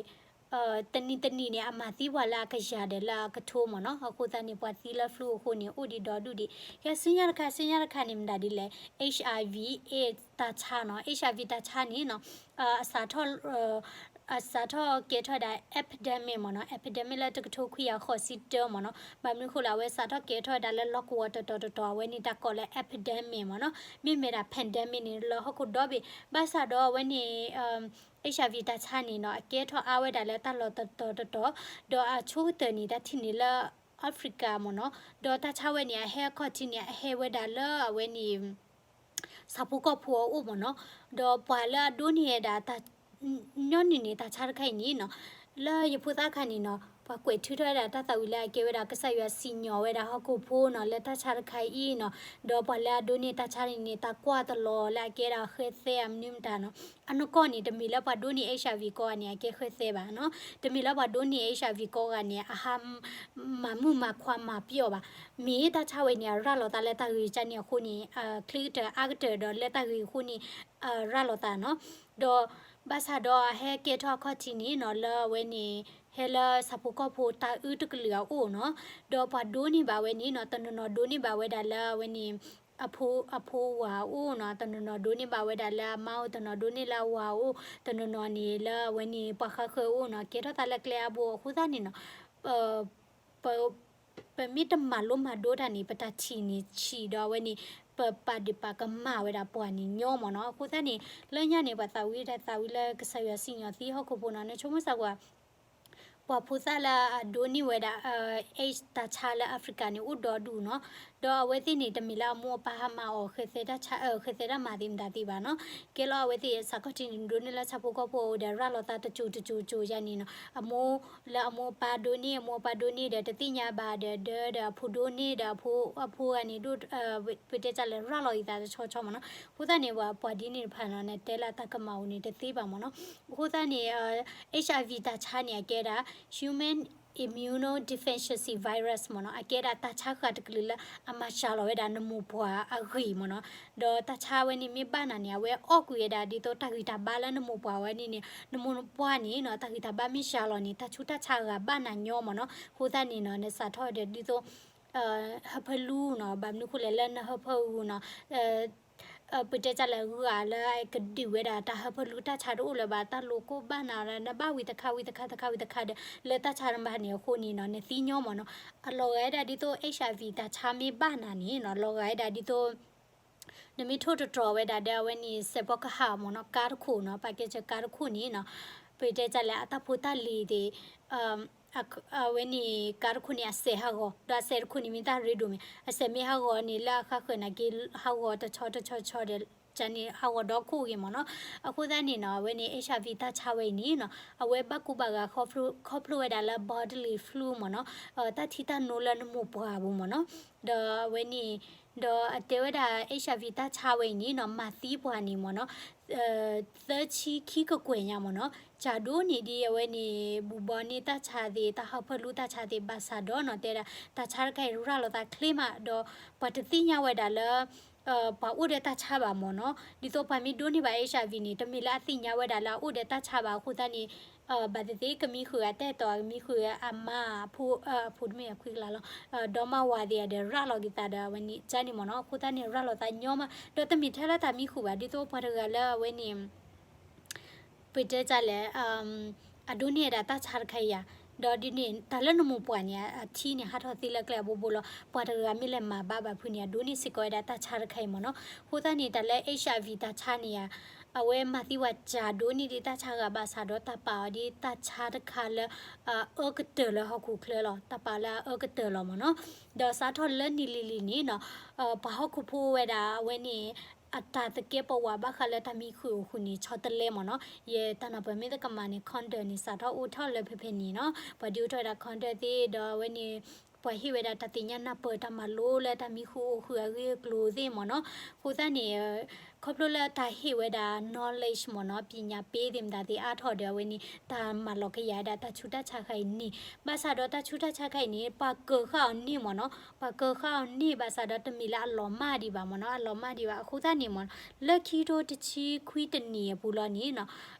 တနံၤတနံၤန့ၣ် အမၤသံပှၤလၢအကယၤဒီးလၢအကထိမ့ၢ်နီၤ. အဃိသတးန့ၣ် ပှၤသံလၢ flu အဃိန့ၣ် အိၣ်ဒံးဒီဒူၣ်ဒံး. ကဲဆူညါတခါ ဆူညါတခါန့ၣ် မတၤဒ်လဲၣ်, HIV တၢ်ဆါနီၤ, HIV တၢ်ဆါန့ၣ်နီၤ အစးထီၣ် အစးထီၣ်ကဲထီၣ်ဝဲဒၣ် epidemic မ့ၢ်နီၤ, epidemic လၢတကထိခွံကယၤဃိးဆံတၢမ့ၢ်နီၤ. ဘၣ်မနုၤဃိလဲၣ် အဝဲစးထီၣ်ကဲထီၣ်ဝဲဒၣ်လၢလီၢ်ကဝီၤတတီၤတတီၤ အဝဲန့ၣ်တၢ်ကိးလၢ epidemic မ့ၢ်နီၤ. မ့မ့ၢ်ဒၣ် pandemic န့ၣ် လၢဟီၣ်ခိၣ်ဒီဘ့ၣ်, ဘၣ်ဆၣ်ဒီးအဝဲန့ၣ် HIV တၢ်ဆါန့ၣ်နီၤ အကဲထီၣ်အါဝဲဒၣ်လၢတၢ်လီၢ်တတီၤတတီၤ, ဒီးအဆိကတၢၢ်န့ၣ် တၢ်ထံၣ်န့ၣ်လၢ Africa မ့ၢ်နီၤ, ဒီးတၢ်ဆါဝဲန့ၣ် အဟဲအခီၣ်ထံးန့ၣ် အဟဲဝဲဒၣ်လၢအဝဲန့ၣ် ဆၣ်ဖိကီၢ်ဖိအအိၣ်မ့ၢ်နီၤ, ဒီးပှၤလၢအဒိးန့ၢ်ဝဲဒၣ်တၢ် ညီနုၢ်န့ၣ် တၢ်ဆါတခါအံၤန့ၣ်နီၤ, လၢယဖိသၣ်ခါန့ၣ်နီၤ ပှၤကွဲးထုးထီၣ်ဝဲဒၣ်တၢ်သးဝံၤလၢအကဲဝဲဒၣ် ကစၢ်ယွၤစံၣ်ညီၣ်ဝဲဒၣ်ဟီၣ်ခိၣ်ဖိနီၤ လၢတၢ်ဆါတခါအံၤနီၤ, ဒီးပှၤလၢအဒိးန့ၢ်တၢ်ဆါန့ၣ်န့ၣ် တၢ်ကွၢ်တလီၤလၢအကဲဒၣ်ဃဲသဲအမနုၤမတၤနီၤ, အနီၢ်ကီၢ်န့ၣ် တမ့ၢ်လၢပှၤဒိးန့ၢ် HIV ကိးဂၤန့ၣ် အကဲဃဲသဲဘၣ်နီၤ, တမ့ၢ်လၢပှၤဒိးန့ၢ် HIV ကိးဂၤန့ၣ် အဟး မၤမုၣ်မၤခွါမၤပျီၣ်ဘၣ်, မ့ၢ်တၢ်ဆါဝဲန့ၣ် အရၤလီၤသးလၢတၢ်ဂ့ၢ်ကန့ၣ်အဃိန့ၣ် ချ့ကတၢၢ်အါကတၢၢ်ဒီးလၢတၢ်ဂ့ၢ်အဃိန့ၣ် အရၤလီၤသးနီၤ, ဒီးဘၣ်ဆၣ်ဒီးအဟဲကဲထီၣ်အခီၣ်ထံးန့ၣ်နီၤ လၢအဝဲန့ၣ် ဟဲလၢဆၣ်ဖိကီၢ်ဖိတၢ်အုၣ်တကလုာ်အအိၣ်နီၤ, ဒီးပှၤဒိးန့ၢ်ဘၣ်ဝဲန့ၣ်နီၤ တနီၤနီၤဒိးန့ၢ်ဘၣ်ဝဲဒၣ်လၢအဝဲန့ၣ် အဖိ အဖိဝၤအအိၣ်နီၤ, တနီၤနီၤဒိးန့ၢ်ဘၣ်ဝဲဒၣ်လၢအမါအိၣ်, တနီၤဒိးန့ၢ်လၢအဝၤအိၣ်, တနီၤနီၤန့ၣ်လၢအဝဲန့ၣ် ပှၤဃါဃၢၤအအိၣ်နီၤ, ကဲထီၣ်သးလၢကျဲအါဘိအဃိသတးန့ၣ်နီၤ ပ ပမ့ၢ်တမၤလိမၤဒိးတၢ်န့ၣ် ပတၢ်ထံၣ်န့ၣ်ဆံးဒီးအဝဲန့ၣ် ပပာ်ဒ့ၣ်ပာ်ကမၣ်ဝဲဒၣ်ပှၤန့ၣ်ညီမ့ၢ်နီၤ, အဃိသတးန့ၣ် လၢညါန့ၣ် ပှၤသးဝံၣ်တၢ်သးဝံၣ်လၢကစၢ်ယွၤစံၣ်ညီၣ်သံဟီၣ်ခိၣ်ဖိနီၤ, နဆိကမိၣ်စ့ၢ်ကီး ပှၤဖိသၣ်လၢအဒိးန့ၢ်ဝဲဒၣ် AIDS တၢ်ဆါလၢ Africa န့ၣ် အိၣ်ဒီဒူၣ်နီၤ, ဒီးအဝဲသ့ၣ်န့ၣ် တမ့ၢ်လၢအမိၢ်အပၢ်ဟးမၤအီၤ ဃဲသဲတၢ်ဆါ ဃဲသဲတၢ်မၤသ့မတၤသ့ဘၣ်နီၤ, ကဲလီၤအဝဲသ့ၣ် ဆၣ်ခီၣ်ထံးန့ၣ် ဒိးန့ၢ်လၢဆၣ်ဖိကီၢ်ဖိအအိၣ်ဒီး ရၤလီၤသးတစိၤတစိၤစိၤယါန့ၣ်နီၤ, အမိၢ် လၢအမိၢ်အပၢ်ဒိးန့ၢ် အမိၢ်အပၢ်ဒိးန့ၢ်ဒီး တသ့ၣ်ညါဘၣ်ဒီး ဒီး ဒီးအဖိဒိးန့ၢ်ဒီး အဖိ အဖိဂၤန့ၣ်ဒိၣ် ပတဲတၢ်လဲၣ် ရၤလီၤအသးတဆီဆီမ့ၢ်နီၤ, အဃိသတးန့ၣ် ပှၤဒ်န့ၣ်တဖၣ်နီၤ နတဲလၢတၢ်ကမၣ်အိၣ်န့ၣ်တသ့ဘၣ်မ့ၢ်နီၤ, အဃိသတးန့ၣ် HIV တၢ်ဆါန့ၣ် အကဲဒၣ် human immunodeficiency virus မ့ၢ်နီၤ, အကဲဒၣ်တၢ်ဆါဃာ်တကလုာ်လၢအမၤစှၤလီၤဝဲဒၣ်နမိၢ်ပှၢ်အဂံၢ်မ့ၢ်နီၤ, ဒီးတၢ်ဆါဝဲန့ၣ်မ့ၢ်ဘၣ်နၤန့ၣ် အဝဲအီၣ်ကွံာ်ဝဲဒၣ်ဒ်သိးတၢ်ဂံၢ်တၢ်ဘါလၢနမိၢ်ပှၢ်ဝဲန့ၣ်န့ၣ် နမိၢ်ပှၢ်န့ၣ်နီၤ တၢ်ဂံၢ်တၢ်ဘါမ့ၢ်စှၤလီၤန့ၣ် တၢ်ဆူးတၢ်ဆါဂၤဘၣ်နၤညီမ့ၢ်နီၤ, အဃိသတးန့ၣ်နီၤ နစးထီၣ်ဒီးဒ်သိး ဟၢဖၢလူနီၤ, ဘၣ်မနုၤဃိလဲၣ်လၢနဟၢဖၢအူနီၤ ပတဲတၢ်လဲၣ် ဂုၤဂၤလၢအကဒုးဝဲဒၣ် တၢ်ဟၢဖၢလူတၢ်ဆါတအိၣ်လၢၤဘၣ်, တၢ်လိၤကိၢ်ဘၣ်နၤဒီး နဘၣ်ဝံၤတခါဝံၤတခါတခါဝံၤတခါဒီး လၢတၢ်ဆါနဘၣ်န့ၣ်အဃိန့ၣ်နီၤ နသံညီမ့ၢ်နီၤ, အလီၤဂာ်ဝဲဒၣ်ဒ်သိး HIV တၢ်ဆါမ့ၢ်ဘၣ်နၤန့ၣ်နီၤ လီၤဂာ်ဝဲဒၣ်ဒ်သိး နမ့ၢ်ထိၣ်တတြီၤဝဲဒၣ်ဒီး အဝဲန့ၣ် စဲးဖီကဟၣ်မ့ၢ်နီၤ ကါတခိၣ်နီၤ ပာ်ကဲစၢၤကါတခိၣ်န့ၣ်နီၤ ပတဲတၢ်လဲၣ် အတၢ်ဖိတၢ်လံၤသ့ၣ် အဝဲန့ၣ် ကါတခိၣ်န့ၣ် အစဲးဟးဂီၤ ဒီးအစဲးတခိၣ်န့ၣ် မ့ၢ်တၢ်ရ့ဒိၣ်မ့ၢ် အစဲးမ့ၢ်ဟးဂီၤန့ၣ် လၢအဃါဃၢၤနာ်က့ ဟးဂီၤတဆီတဆီတဆီဒီး ကန့ၣ် ဟးဂီၤဒီခိၣ်ဂ့ၤမ့ၢ်နီၤ, အဃိသတးန့ၣ်နီၤ အဝဲန့ၣ် HIV တၢ်ဆါဝဲအံၤန့ၣ်နီၤ အဝဲဘၣ်ကူဘၣ်ဂာ်ခီဖျိဝဲဒၣ်လၢ bodily flu မ့ၢ်နီၤ, တၢ်ထံတၢ်နိလၢနမိၢ်ပှၢ်အပူၤမ့ၢ်နီၤ, ဒီးအဝဲန့ၣ် ဒီးအတဲဝဲဒၣ် HIV တၢ်ဆါဝဲအံၤန့ၣ်နီၤ မၤသံပှၤန့ၣ်မ့ၢ်နီၤ သၢဆံခံကကွဲၢ်ညါမ့ၢ်နီၤ, ကၢ်ဒိၣ်န့ၢ်ဒ်အဝဲန့ၣ် ဘူးဘီန့ၢ်တၢ်ဆါသ့ၣ် တၢ်ဟၢဖၢလူတၢ်ဆါသ့ၣ် ဘၣ်ဆၣ်ဒီးနီၤ တဲဒၣ် တၢ်ဆါတခါအံၤရၤလီၤသးချ့မး ဒီးပှၤတသ့ၣ်ညါဝဲဒၣ်လၢ ပှၤအိၣ်ဒီးတၢ်ဆါဘၣ်မ့ၢ်နီၤ, ဒ်သိးပှၤမ့ၢ်ဒိးန့ၢ်ဘၣ် HIV န့ၣ် တမ့ၢ်လၢအသ့ၣ်ညါဝဲဒၣ်လၢအအိၣ်ဒီးတၢ်ဆါဘၣ်အဃိသတးန့ၣ် ဘၣ်သ့ၣ်သ့ၣ်ကမံဃုာ်အတၢ်အဲၣ်တီ ကမံဃုာ်အမါ အဖိ အဖိတမ့ၢ်အခွံကလးလီၤ, ဒီမါဝၤသ့ၣ်ဒီးရၤလီၤက့ၤသးဒီးအဝဲန့ၣ် ကန့ၣ်မ့ၢ်နီၤ, အဃိသတးန့ၣ် ရၤလီၤသးညီမး ဒီးတမ့ၢ်ထဲလၢတၢ်မံဃုာ်ဘၣ် ဒ်သိးပှၤတဂၤလၢအဝဲန့ၣ် ပတဲတၢ်လဲၣ် အဒိးန့ၢ်ဝဲဒၣ်တၢ်ဆါတခါအံၤဧါ, ဒီးဒ်န့ၣ် တၢ်လၢနမိၢ်ပှၢ်န့ၣ် အထံန့ၣ် ဟးထီၣ်သ့လၢကျဲအဘိဘိလီၤ, ပှၤတဂၤမ့ၢ်လဲၤမၤဘၣ်ဘၣ်ဖုးန့ၣ် အဒိးန့ၢ်စ့ၢ်ကီးဝဲဒၣ်တၢ်ဆါတခါအံၤမ့ၢ်နီၤ, အဃိသတးန့ၣ် တၢ်လၢ HIV တၢ်ဆါန့ၣ်ဧါ, အဝဲမၤသံပှၤကၢ်ဒိၣ်န့ၢ်ဒံးတၢ်ဆါဂၤဘၣ်ဆၣ်ဒီးတၢ်ပာ်အီၤဒ်တၢ်ဆါတခါလၢ အအၢကတၢၢ်လၢဟီၣ်ခိၣ်ချၢလီၤ, တၢ်ပာ်လၢအအၢကတၢၢ်လီၤမ့ၢ်နီၤ, ဒီးစးထီၣ်လၢနံၣ်လံၤလံၤန့ၣ်နီၤ, ပှၤဟီၣ်ခိၣ်ဖိဝဲဒၣ်အဝဲန့ၣ် အတၢ်သကဲးပဝးဘၣ်ဃးလၢတၢ်မံဃုာ်အဃုာ်န့ၣ် ဆီတလဲမ့ၢ်နီၤ, ယတၢ်နၢ်ပၢၢ်မ့ၢ်တကမၣ်န့ၣ် condom န့ၣ် စးထီၣ်အိၣ်ထီၣ်လၢဖဲဖဲန့ၣ်နီၤ, ပှၤဒုးအိၣ်ထီၣ်ဝဲဒၣ် condom သ့ၣ်ဒီးအဝဲန့ၣ် ပှၤဟ့ၣ်ဝဲဒၣ်တၢ်သ့ၣ်ညါနၢ်ပၢၢ်တၢ်မၤလိလၢတၢ်မံဃုာ်အိၣ်ဃုာ်အဂ့ၢ်အကျိၤသ့ၣ်မ့ၢ်နီၤ, အဃိသတးန့ၣ် ခီဖျိလၢတၢ်ဟ့ၣ်ဝဲဒၣ် knowledge မ့ၢ်နီၤ, ပညာပေးသ့ၣ်မတၤသ့ၣ်အါထီၣ်ဒီးအဝဲန့ၣ် တၢ်မၤလီၤကယၤဝဲဒၣ်တၢ်ဆူးတၢ်ဆါတခါအံၤန့ၣ်, ဘၣ်ဆၣ်ဒီးတၢ်ဆူးတၢ်ဆါတခါအံၤန့ၣ် ပှၤကၢၤဃာ်အီၤန့ၢ်မ့ၢ်နီၤ, ပှၤကၢၤဃာ်အီၤန့ၢ်ဘၣ်ဆၣ်ဒီးတမ့ၢ်လၢအလီၤမၢ်ဒံးဘၣ်မ့ၢ်နီၤ, အလီၤမၢ်ဒံးဘၣ်, အဃိသတးန့ၣ်မ့ၢ်နီၤ, လၢခံကထိတဆံခွံတနံၣ်အပူၤလီၤန့ၣ်နီၤ,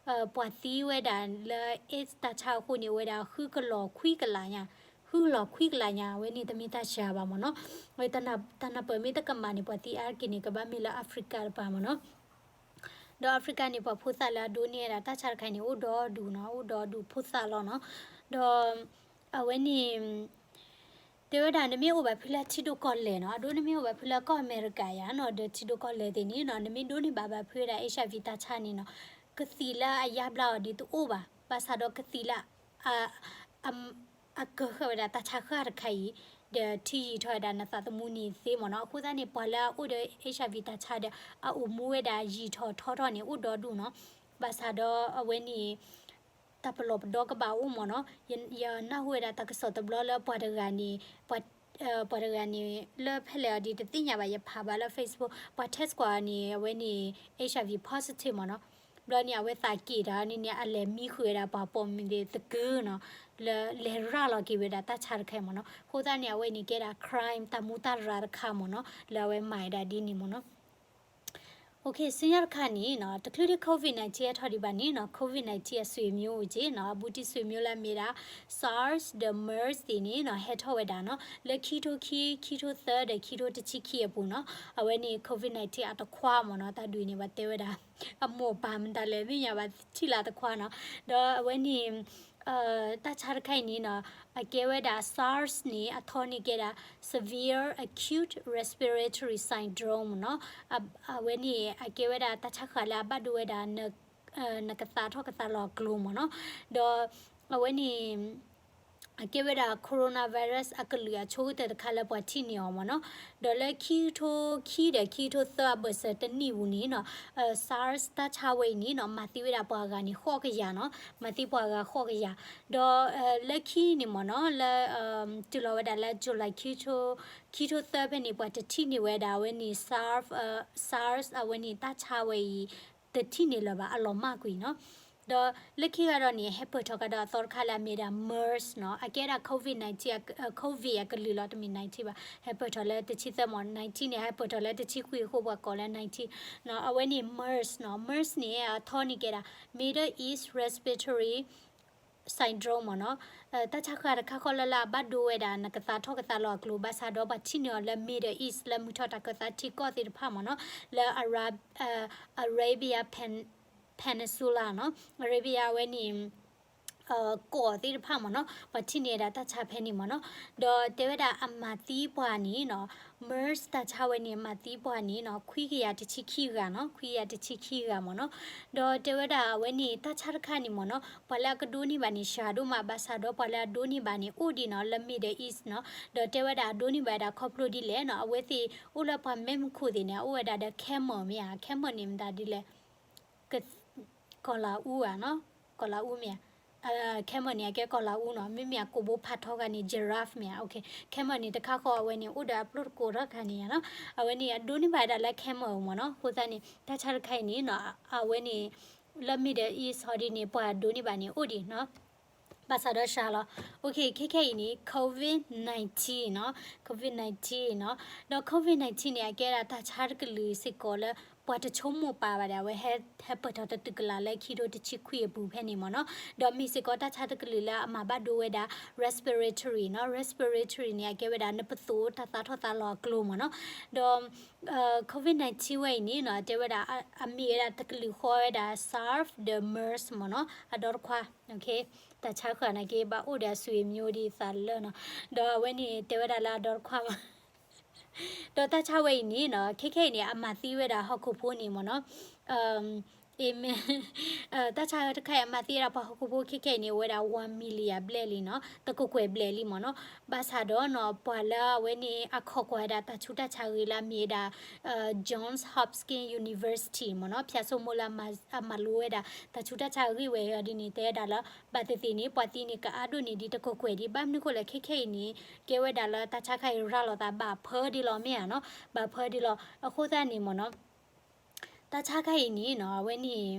ပှၤသံဝဲဒၣ်လၢ AIDS တၢ်ဆါအဃိန့ၣ် အိၣ်ဝဲဒၣ်ဃုကလီၤခွံကလးညါ, ဃုကလီၤခွံကလးညါ, အဝဲန့ၣ်တမ့ၢ်တၢ်စှၤဘၣ်မ့ၢ်နီၤ, တၢ်နၢ်ပၢၢ်မ့ၢ်တကမၣ်န့ၣ် ပှၤသံအါတက့ၢ်န့ၣ် ကဘၣ်မ့ၢ်လၢ Africa တပၤမ့ၢ်နီၤ, ဒီး Africa န့ၣ် ပှၤဖိသၣ်လၢအဒိးန့ၢ်ဝဲဒၣ်တၢ်ဆါတခါအံၤန့ၣ် အိၣ်ဒီဒူၣ်နီၤ, အိၣ်ဒီဒူၣ်ဖိသၣ်လီၤနီၤ, ဒီး အဝဲန့ၣ် တဲဝဲဒၣ် နမ့ၢ်အိၣ်ဘၣ်ဖုလၢထံဒိၣ်ကီၢ်လဲၢ်နီၤ, အဒိ နမ့ၢ်အိၣ်ဘၣ်ဖုလၢကီၢ်အမဲရကၤယါနီၤ, ဒီးထံဒိၣ်ကီၢ်လဲၢ်သ့ၣ်န့ၣ်နီၤ, နမ့ၢ်ဒိးန့ၢ်ဘၣ်ဘၣ်ဖုဝဲဒၣ် HIV တၢ်ဆါန့ၣ်နီၤ, ကသံၣ်လၢအယါဘျါအီၤဒ်တအိၣ်ဘၣ်, ဘၣ်ဆၣ်ဒီးကသံၣ်လၢ အကၢၤဃာ်ဝဲဒၣ်တၢ်ဆါဃာ်တခါအံၤ ဒီးထံယံာ်ထီၣ်ဝဲဒၣ်နသးသမူန့ၣ်သ့မ့ၢ်နီၤ. အဃိသတးန့ၣ် ပှၤလၢအအိၣ်ဒီး HIV တၢ်ဆါဒီး အအိၣ်မူဝဲဒၣ်ယံာ်ထီၣ်ထီထီၣ်န့ၣ် အိၣ်ဒီဒူၣ်နီၤ. ဘၣ်ဆၣ်ဒီးအဝဲန့ၣ် တၢ်ပလီၢ်ပဒီကဘၣ်အိၣ်မ့ၢ်နီၤ. ယနၢ်ဟူဝဲဒၣ်တၢ်ကစီၣ်တဘျီလၢပှၤတဂၤန့ၣ် ပှၤတဂၤန့ၣ် လၢဖဲလဲၣ်အီၤဒ်တသ့ၣ်ညါဘၣ် ယဖးဘၣ်လၢ Facebook ပှၤ test ကွၢ်န့ၣ် အဝဲန့ၣ် HIV positive မ့ၢ်နီၤ. ဘျီန့ၣ် အဝဲသးက့ၣ်တၢ်န့ၣ်န့ၣ် အလဲၤမံဃုာ်ဝဲဒၣ်ပှၤပိာ်မုၣ်သ့ၣ်သကုၤနီၤ, လၢလဲၤရၤလီၤက့ၤဝဲဒၣ်တၢ်ဆါတခါအံၤမ့ၢ်နီၤ. အဃိသတးန့ၣ် အဝဲန့ၣ်ကဲဒၣ် crime တၢ်မူတၢ်ရၤတခါမ့ၢ်နီၤ, လၢအဝဲမၤဝဲဒၣ်ဒ်န့ၣ်မ့ၢ်နီၤ. ဆူညါတခါန့ၣ်နီၤ တချုးဒံး COVID nineteen ဟဲထီၣ်ဒံးဘၣ်န့ၣ်နီၤ, COVID nineteen အဆွေမျိုးအိၣ်က့နီၤ, အဘူးတံၢ်ဆွေမျိုးလၢအမ့ၢ်ဒၣ် SARS ဒီး MERS သ့ၣ်န့ၣ်နီၤ ဟဲထီၣ်ဝဲဒၣ်နီၤ, လၢခံထိခံ, ခံထိသၢဒီးခံထိတဆံခံအပူၤနီၤ. အဝဲန့ၣ် COVID nineteen အတခွါမ့ၢ်နီၤ, တၢ်ဒုးန့ၣ် ပှၤတဲဝဲဒၣ် အမိၢ်ပၢ်မတၤလဲၣ်သ့ၣ်ညါဘၣ် ထံၣ်လၢအတခွါနီၤ. ဒီးအဝဲန့ၣ် တၢ်ဆါတခါအံၤန့ၣ်နီၤ, အကဲဝဲဒၣ် SARS န့ၣ် အထီန့ၣ်ကဲဒၣ် severe acute respiratory syndrome နီၤ. အဝဲန့ၣ် အကဲဝဲဒၣ်တၢ်ဆါဃၢ်လၢအဘၣ်ဒိဝဲဒၣ် နကသးထီၣ်ကသးလီၤအကျိၤမ့ၢ်နီၤ. ဒီးအဝဲန့ၣ် အကဲဝဲဒၣ် coronavirus အကလုာ်အဆိကတၢၢ်တခါလၢပှၤထံၣ်န့ၢ်အီၤမ့ၢ်နီၤ. ဒီးလၢခံကထိခံဒီးခံကထိသၢအဘၢၣ်စၢၤတနံၣ်ပူၤန့ၣ်နီၤ, SARS တၢ်ဆါဝဲအံၤန့ၣ်နီၤ မၤသံဝဲဒၣ်ပှၤဂၤန့ၣ်ဃိးကယၤနီၤ, မၤသံပှၤဂၤဃိးကယၤ. ဒီးလၢခံန့ၣ်မ့ၢ်နီၤ လၢ တုၤလီၤဝဲဒၣ်လၢ July ခံထိသၢဖဲန့ၣ် ပှၤတထံၣ်န့ၢ်ဝဲဒၣ်အဝဲန့ၣ် SARS အဝဲန့ၣ်တၢ်ဆါဝဲအံၤ တထံၣ်န့ၢ်လၢၤဘၣ် အလီၤမၢ်ကွံာ်နီၤ. ဒီးလၢခံဂၤဒီးန့ၣ် ဟဲပၢၢ်ထီၣ်ကဒီးအသီတခါလၢအမ့ၢ်ဒၣ် MERS နီၤ, အကဲဒၣ် COVID nineteen COVID အကလုာ်လီၤ, တမ့ၢ် nineteen ဘၣ်, ဟဲပၢၢ်ထီၣ်လၢတဆံသၢမ့ၢ် nineteen န့ၣ် ဟဲပၢၢ်ထီၣ်လၢတဆံခွံအဃိ ပှၤကိးလၢ nineteen နီၤ. အဝဲန့ၣ် MERS နီၤ, MERS န့ၣ် အထီန့ၣ်ကဲဒၣ် Middle East Respiratory Syndrome မ့ၢ်နီၤ. တၢ်ဆါဃၢ်တခါဃီလၢလၢအဘၣ်ဒိဝဲဒၣ် နကသးထီၣ်ကသးလီၤအကျိၤ ဘၣ်ဆၣ်ဒီးပှၤထံၣ်န့ၢ်အီၤလၢ Middle East လၢမုၢ်ထီၣ်တၢ်ကၢသးထံကီၢ်သ့ၣ်တဖၣ်မ့ၢ်နီၤ, လၢ Arabia Peninsula နီၤ, Arabia အဝဲန့ၣ် ကီၢ်သ့ၣ်တဖၣ်မ့ၢ်နီၤ, ပှၤထံၣ်န့ၢ်ဝဲဒၣ်တၢ်ဆါဖဲန့ၣ်မ့ၢ်နီၤ. ဒီးတဲဝဲဒၣ်အမၤသံပှၤန့ၣ်နီၤ, MERS တၢ်ဆါဝဲန့ၣ် အမၤသံပှၤန့ၣ်နီၤ ခွံကယၤတဆံခံဂၤနီၤ, ခွံကယၤတဆံခံဂၤမ့ၢ်နီၤ. ဒီးတဲဝဲဒၣ်အဝဲန့ၣ် တၢ်ဆါတခါန့ၣ်မ့ၢ်နီၤ ပှၤလၢအကဒိးန့ၢ်ဘၣ်န့ၣ် စှၤဒိၣ်မး ဘၣ်ဆၣ်ဒီးပှၤလၢအဒိးန့ၢ်ဘၣ်န့ၣ် အိၣ်ဒံးနီၤ လၢ Middle East နီၤ. ဒီးတဲဝဲဒၣ်အဒိးန့ၢ်ဘၣ်ဝဲဒၣ်ခီဖျိဒ်လဲၣ်နီၤ, အဝဲသ့ၣ်အိၣ်လၢပှၤမဲာ်မုၢ်ခိၣ်သ့ၣ်န့ၣ် အအိၣ်ဝဲဒၣ်ဒီး camel မ့ၢ်ဧါ, camel န့ၣ်မတၤဒ်လဲၣ် က ကီၤလၤအူဧါနီၤ, ကီၤလၤအူမ့ၢ်ဧါ, camel န့ၣ် အကဲကီၤလၤအူနီၤ, မ့မ့ၢ်အကိာ်ဘိဖးထီဂၤန့ၣ် giraffe မ့ၢ်ဧါ, camel န့ၣ် တခါဃီအဝဲန့ၣ် အိၣ်ဒီးအပျိၢ်တကိးထီၣ်ခါန့ၣ်ဧါနီၤ, အဝဲန့ၣ် အဒိးန့ၢ်ဘၣ်ဝဲဒၣ်လၢ camel မ့ၢ်နီၤ, အဃိသတးန့ၣ် တၢ်ဆါတခါအံၤန့ၣ်နီၤ, အဝဲန့ၣ် လၢ Middle East ဟီဒ်န့ၣ် ပှၤဒိးန့ၢ်ဘၣ်န့ၣ် အိၣ်ဒံးနီၤ ဘၣ်ဆၣ်ဒီးစှၤလီၤ. ခဲခဲအံၤန့ၣ် COVID nineteen နီၤ, COVID nineteen နီၤ, ဒီး COVID nineteen န့ၣ် အကဲဒၣ်တၢ်ဆါတကလုာ်စ့ၢ်ကီးလၢ ပှၤတဆိကမိၣ်ပာ်ဘၣ်ဒီး အဝဲဟဲ ဟဲပၢၢ်ထီၣ်တတုၤကလာ်လၢခံထိတဆံခွံအပူၤဖဲန့ၣ်မ့ၢ်နီၤ, ဒီးမ့ၢ်စ့ၢ်ကီးတၢ်ဆါတကလုာ်လၢအမၤဘၣ်ဒိဝဲဒၣ် respiratory နီၤ, respiratory န့ၣ် အကဲဝဲဒၣ်နပသိၣ်တၢ်သးထီၣ်သးလီၤအကျိၤမ့ၢ်နီၤ, ဒီး COVID nineteen ဝဲအံၤန့ၣ်နီၤ တဲဝဲဒၣ် အမ့ၢ်ဝဲဒၣ်တကလုာ်ဃီဝဲဒၣ် SARS ဒီး MERS မ့ၢ်နီၤ, အဒီတခွါ, တၢ်ဆါဃၢၤန့ၣ်က့ ဘၣ်အိၣ်ဒီးအဆွေမျိုးဒ်သးလၢနီၤ, ဒီးအဝဲန့ၣ် တဲဝဲဒၣ်လၢအဒီတခွါမး, ဒီးတၢ်ဆါဝဲအံၤန့ၣ်နီၤ ခဲခဲအံၤန့ၣ် အမၤသံဝဲဒၣ်ဟီၣ်ခိၣ်ဖိန့ၣ်မ့ၢ်နီၤ, အ့မ့ၢ် တၢ်ဆါတခါအံၤ အမၤသံဝဲဒၣ်ပှၤဟီၣ်ခိၣ်ဖိခဲခဲအံၤန့ၣ် အိၣ်ဝဲဒၣ် one million ဘျဲၣ်လံနီၤ, တကကွဲၢ်ဘျဲၣ်လံမ့ၢ်နီၤ, ဘၣ်ဆၣ်ဒီးနီၤ ပှၤလၢအဝဲန့ၣ် အခီၣ်ကွၢ်ဝဲဒၣ်တၢ်ဆူးတၢ်ဆါဂ့ၢ်လၢအမ့ၢ်ဝဲဒၣ် Johns Hopkins University မ့ၢ်နီၤ, ဖၠၣ်စိမိၢ်လၢအမၤလိဝဲဒၣ် တၢ်ဆူးတၢ်ဆါဂ့ၢ်ဝဲအံၤဒ်န့ၣ် တဲဝဲဒၣ်လၢ ဘၣ်သ့ၣ်သ့ၣ်န့ၣ် ပှၤသံန့ၣ် ကအါဒိၣ်န့ၢ်ဒံးတကကွဲၢ်ဒံး, ဘၣ်မနုၤဃိလဲၣ် ခဲခဲအံၤန့ၣ် ကဲဝဲဒၣ်လၢတၢ်ဆါခါအံၤရၤလီၤသးဘၣ်ဖၢဒံးလီၤမ့ၢ်ဧါနီၤ, ဘၣ်ဖၢဒံးလီၤ, အဃိသတးန့ၣ်မ့ၢ်နီၤ တၢ်ဆါခါအံၤန့ၣ်နီၤ အဝဲန့ၣ်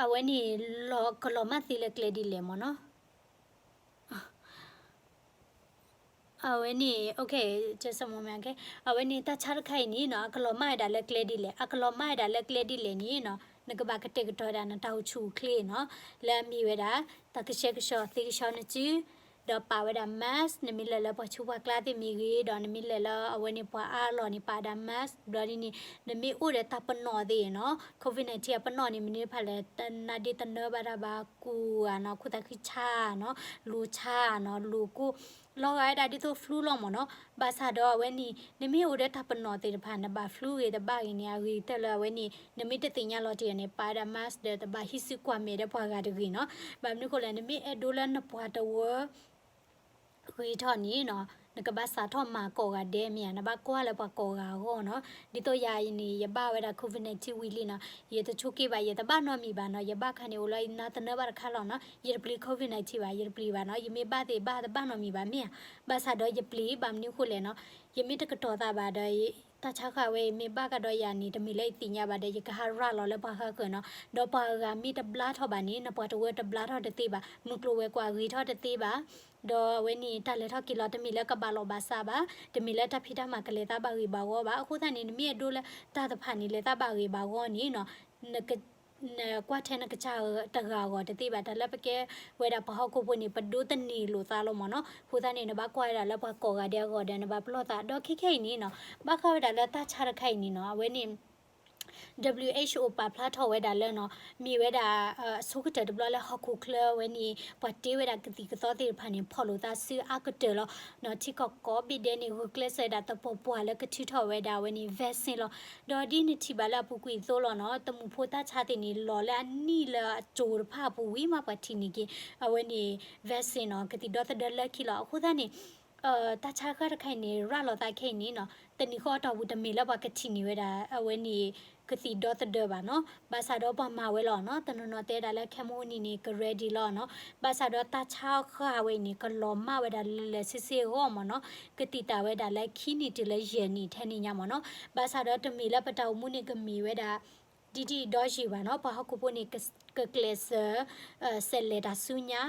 အဝဲန့ၣ် လီၤ ကလီၤမၢ်သံလၢကျဲဒ်လဲၣ်မ့ၢ်နီၤ. အဝဲန့ၣ် okay, just a moment, okay. အဝဲန့ၣ် တၢ်ဆါတခါအံၤန့ၣ်နီၤ အကလီၤမၢ်ဝဲဒၣ်လၢကျဲဒ်လဲၣ်, အကလီၤမၢ်ဝဲဒၣ်လၢကျဲဒ်လဲၣ်န့ၣ်နီၤ နကဘၣ်ကတဲာ်ကတီၤဝဲဒၣ်နတၢ်အိၣ်ဆူၣ်အိၣ်ချ့နီၤ, လၢအမ့ၢ်ဝဲဒၣ် တၢ်ကဆှဲကဆှီသ့ကဆှီနစု ဒီးပာ်ဝဲဒၣ် mask, နမ့ၢ်လဲၤလၢပှၤဆူးပှၤကျါသ့ၣ်မ့ၢ်ဂ့ၤ, ဒီးနမ့ၢ်လဲၤလၢအဝဲန့ၣ်ပှၤအါအလီၢ်န့ၣ် ပာ်ဝဲဒၣ် mask, ဘျီဒ်န့ၣ် နမ့ၢ်အိၣ်ဒီးတၢ်ပနီၣ်သ့ၣ်နီၤ, COVID nineteen အပနီၣ်န့ၣ် မနုၤတဖၣ်လဲၣ်, နါဒ့တနၢဘၣ်တၢ်ဘၣ်, ကူးဧါနီၤ, ခိၣ်သးခုဆါနီၤ, လူၤဆါနီၤ, လူၤကိၢ်, လီၤဂာ်ဝဲဒၣ်ဒ်သိး flu လီၤမ့ၢ်နီၤ, ဘၣ်ဆၣ်ဒီးအဝဲန့ၣ် နမ့ၢ်အိၣ်ဒီးတၢ်ပနီၣ်သ့ၣ်တဖၣ် နဘၣ် flu ဂ့ၤတဘၣ်ဂ့ၤန့ၣ် အဂ့ၤကတၢၢ်လၢအဝဲန့ၣ် နမ့ၢ်တသ့ၣ်ညါလီၤတံၢ်န့ၣ် ပာ်ဝဲဒၣ် mask ဒီးတဘၣ်ဟံးစုကွၢ်မဲာ်ဒီးပှၤဂၤတဂ့ၤနီၤ, ဘၣ်မနုၤဃိလဲၣ် နမ့ၢ်အဲၣ်ဒိးလၢနပှၤတဝၢ ဂ့ၤထီၣ်န့ၣ်နီၤ, နကဘၣ်စးထီၣ်မၤကိးဂၤဒဲးမ့ၢ်ဧါ, နဘၣ်ကွၢ်လၢပှၤကိးဂၤအဂီၢ်နီၤ. ဒ်သိးယၤအံၤန့ၣ် ယဘၣ်ဝဲဒၣ် COVID nineteen ဝံၤလံနီၤ, ယတဆိက့ဘၣ်, ယတဘၣ်နီတမံၤဘၣ်နီၤ. ယဘၣ်ခါန့ၣ် အိၣ်လၢနါသနၢၣ်ဘၣ်တခါလီၤနီၤ. ယတပျံၤ COVID nineteen ဘၣ်, ယတပျံၤဘၣ်နီၤ. ယမ့ၢ်ဘၣ်သ့ၣ်ဘၣ်တဘၣ်နီတမံၤဘၣ်မ့ၢ်ဧါ. ဘၣ်ဆၣ်ဒီးယပျံၤ ဘၣ်မနုၤအဃိလဲၣ်နီၤ, ယမ့ၢ်တကတီၤသးဘၣ်ဒီး တၢ်ဆါဃၢ်ဝဲအံၤမ့ၢ်ဘၣ်ကဒီးယၤန့ၣ် တမ့ၢ်လၢယသ့ၣ်ညါဘၣ်ဒီး ယကဟးရၤလီၤလၢပှၤဃၢဃၢၤနီၤ. ဒီးပှၤအဂၤမ့ၢ်တဘျါထီၣ်ဘၣ်န့ၣ် နပှၤတဝၢတဘျါထီၣ်တသ့ဘၣ်, မုၢ်ကျိၤဝဲၤကွာ်ဂ့ၤထီၣ်တသ့ဘၣ်. ဒီးအဝဲန့ၣ် တၢ်လဲၤထီၣ်က့ၤလီၤ တမ့ၢ်လၢကဘၣ်လီၤဘၣ်စးဘၣ်, တမ့ၢ်လၢတၢ်ဖံးတၢ်မၤကလဲၤသးဘၣ်ဂ့ၤဘၣ်ဂီၢ်ဘၣ်. အဃိသတးန့ၣ် နမ့ၢ်အဲၣ်ဒိးလၢတၢ်တဖၣ်န့ၣ် လဲၤသးဘၣ်ဂ့ၤဘၣ်ဂီၢ်န့ၣ်နီၤ, န နကွၢ်ထဲနကစၢ်တဂၤအဂီၢ်တသ့ဘၣ်. တၢ်လၢပကဲဝဲဒၣ်ပှၤဟီၣ်ခိၣ်ဖိန့ၣ် ပဒိးသန့ၤလိာ်သးလီၤမ့ၢ်နီၤ. အဃိသတးန့ၣ် နဘၣ်ကွၢ်ဝဲဒၣ်လၢပှၤကိးဂၤဒဲးအဂီၢ်ဒီး နဘၣ်ပလီၢ်သး. ဒီးခဲခဲအံၤန့ၣ်နီၤ, ဘၣ်ဃးဝဲဒၣ်လၢတၢ်ဆါတခါအံၤန့ၣ်နီၤ, အဝဲန့ၣ် WHO ပာ်ဖျါထီၣ်ဝဲဒၣ်လၢနီၤ, မ့ၢ်ဝဲဒၣ် အဆိကတၢၢ်တဘျီလၢဟီၣ်ခိၣ်ချၢဝဲန့ၣ် ပှၤတ့ဝဲဒၣ်ကသံၣ်ကသီသ့ၣ်တဖၣ်န့ၣ် ဖီၣ်လိာ်သးစုအါကတၢၢ်လီၤ. နီၤ ထံကီၢ်ကိးဘ့ၣ်ဒဲးန့ၣ် ဂုာ်ကျဲးစၢးဒၣ်သပှၢ်ပှၢ်လၢကထုးထီၣ်ဝဲဒၣ်အဝဲန့ၣ် vaccine လီၤ. ဒီးဒ်နထံၣ်ဘၣ်လၢအပူၤကွံာ်အသိးလီၤနီၤ, တမူၤဖိတၢ်ဆါသ့ၣ်န့ၣ် လီၤလၢအနံၣ်လၢအကၠိၤတဖၣ်အပူၤဝံၤမး ပှၤထံၣ်န့ၢ်က့ၤ အဝဲန့ၣ် vaccine နီၤ, ကသံၣ်ဒီသဒၢလၢခံလီၤ. အဃိသတးန့ၣ် တၢ်ဆါဃၢ်တခါအံၤန့ၣ် ရၤလီၤသးခဲအံၤန့ၣ်နီၤ, တနံၤဃီအတီၢ်ပူၤ တမ့ၢ်လၢပှၤကထံၣ်န့ၢ်ဝဲဒၣ် အဝဲန့ၣ် ကသံၣ်ဒီသဒၢဘၣ်နီၤ. ဘၣ်ဆၣ်ဒီးပှၤမၤဝဲလီၤနီၤ. တနီၤနီၤတဲဒၣ်လၢခဲမုၢ်နံၤန့ၣ် က ready လီၤနီၤ. ဘၣ်ဆၣ်ဒီးတၢ်ဆါဃၢ်ဝဲအံၤန့ၣ် ကလီၤမၢ်ဝဲဒၣ်လၢာ်လၢာ်ဆ့ဆ့အဂီၢ်မ့ၢ်နီၤ. ကသံၣ်သၣ်ဝဲဒၣ်လၢခံနံၣ်တုၤလၢယဲၢ်နံၣ်ထဲန့ၣ်ညါမ့ၢ်နီၤ. ဘၣ်ဆၣ်ဒီးတမ့ၢ်လၢပတၢ်အိၣ်မူန့ၣ်ကမ့ၢ်ဝဲဒၣ် ဒ်ဒ်ဒီးယံာ်ဘၣ်နီၤ. ပှၤဟီၣ်ခိၣ်ဖိန့ၣ် ကကျဲးစၢး စဲးလဲၤတၢ်ဆူညါ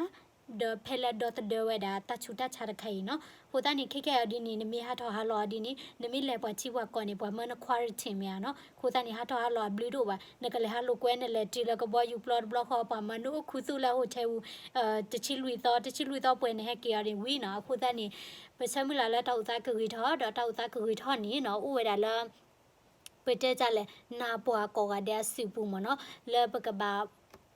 ဒီးဖဲလၢဒီသဒၢဝဲဒၣ်တၢ်ဆူးတၢ်ဆါတခါအံၤနီၤ. အဃိသတးန့ၣ် ခဲကဲအီၤဒ်န့ၣ် နမ့ၢ်ဟးထီၣ်ဟးလီၤအီၤဒ်န့ၣ် နမ့ၢ်လဲၤပှၤထံပှၤကီၢ်န့ၣ် ပှၤမၢန quarantine မ့ၢ်ဧါနီၤ. အဃိသတးန့ၣ် ဟးထီၣ်ဟးလီၤအဘျုးတအိၣ်ဘၣ်. နကလဲၤဟးလိာ်ကွဲ နလဲၤတုၤလၢကဘီယူၤပျီတဘျီဃီ ပှၤမၢနအိၣ်ခူသူၣ်လၢ hotel ပူၤ တဆံလွံၢ်သီ တဆံလွံၢ်သီပှဲၤ နဟဲက့ၤအီၤန့ၣ်ဝံၤနီၤ. အဃိသတးန့ၣ် ပဆၢမုၢ်လၢ်လၢတၢ်အိၣ်သးကဂ့ၤထီၣ် ဒီးတၢ်အိၣ်သးကဂ့ၤထီၣ်န့ၣ်နီၤ အိၣ်ဝဲဒၣ်လၢ ပတဲတၢ်လဲၣ် နပှၤကိးဂၤဒဲးအစုပူၤမ့ၢ်နီၤ လၢပကဘၣ်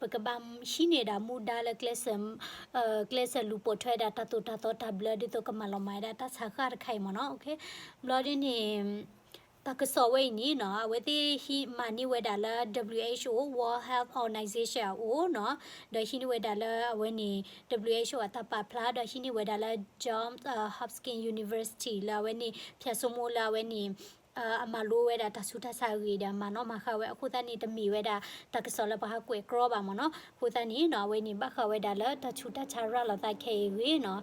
ပကဘၣ်ဟံးန့ၢ်ဒၣ်မူဒါလၢ ကျဲးစၢးလူၤပိာ်ထွဲဒၣ်တၢ်သိၣ်တၢ်သီတၢ်ဘျၢ ဒ်သိးကမၤလီၤမၢ်ဝဲဒၣ်တၢ်ဆါဃၢ်တခါအံၤမ့ၢ်နီၤ. ဘျီဒ်န့ၣ် တၢ်ကစီၣ်ဝဲအံၤန့ၣ်နီၤ အဝဲသ့ၣ်ဟံးမၤန့ၢ်ဝဲဒၣ်လၢ WHO World Health Organization အအိၣ်နီၤ ဒီးဟံးန့ၢ်ဝဲဒၣ်လၢအဝဲန့ၣ် WHO အတၢ်ပာ်ဖျါ ဒီးဟံးန့ၢ်ဝဲဒၣ်လၢ Johns Hopkins University လၢအဝဲန့ၣ် ဖၠၣ်စိမိလၢအဝဲန့ၣ် အမၤလိဝဲဒၣ်တၢ်ဆူးတၢ်ဆါအဂ့ၢ်ဒီး မၤနီၣ်မၤဃါဝဲ အဃိသတးန့ၣ် တမ့ၢ်ဝဲဒၣ်တၢ်ကစီၣ်လၢပှၤဟးကွဲးကြီဘၣ်မ့ၢ်နီၤ. အဃိသတးန့ၣ်နီၤ အဝဲန့ၣ် ဘၣ်ဃးဝဲဒၣ်လၢတၢ်ဆူးတၢ်ဆါရၤလီၤသးခဲအံၤ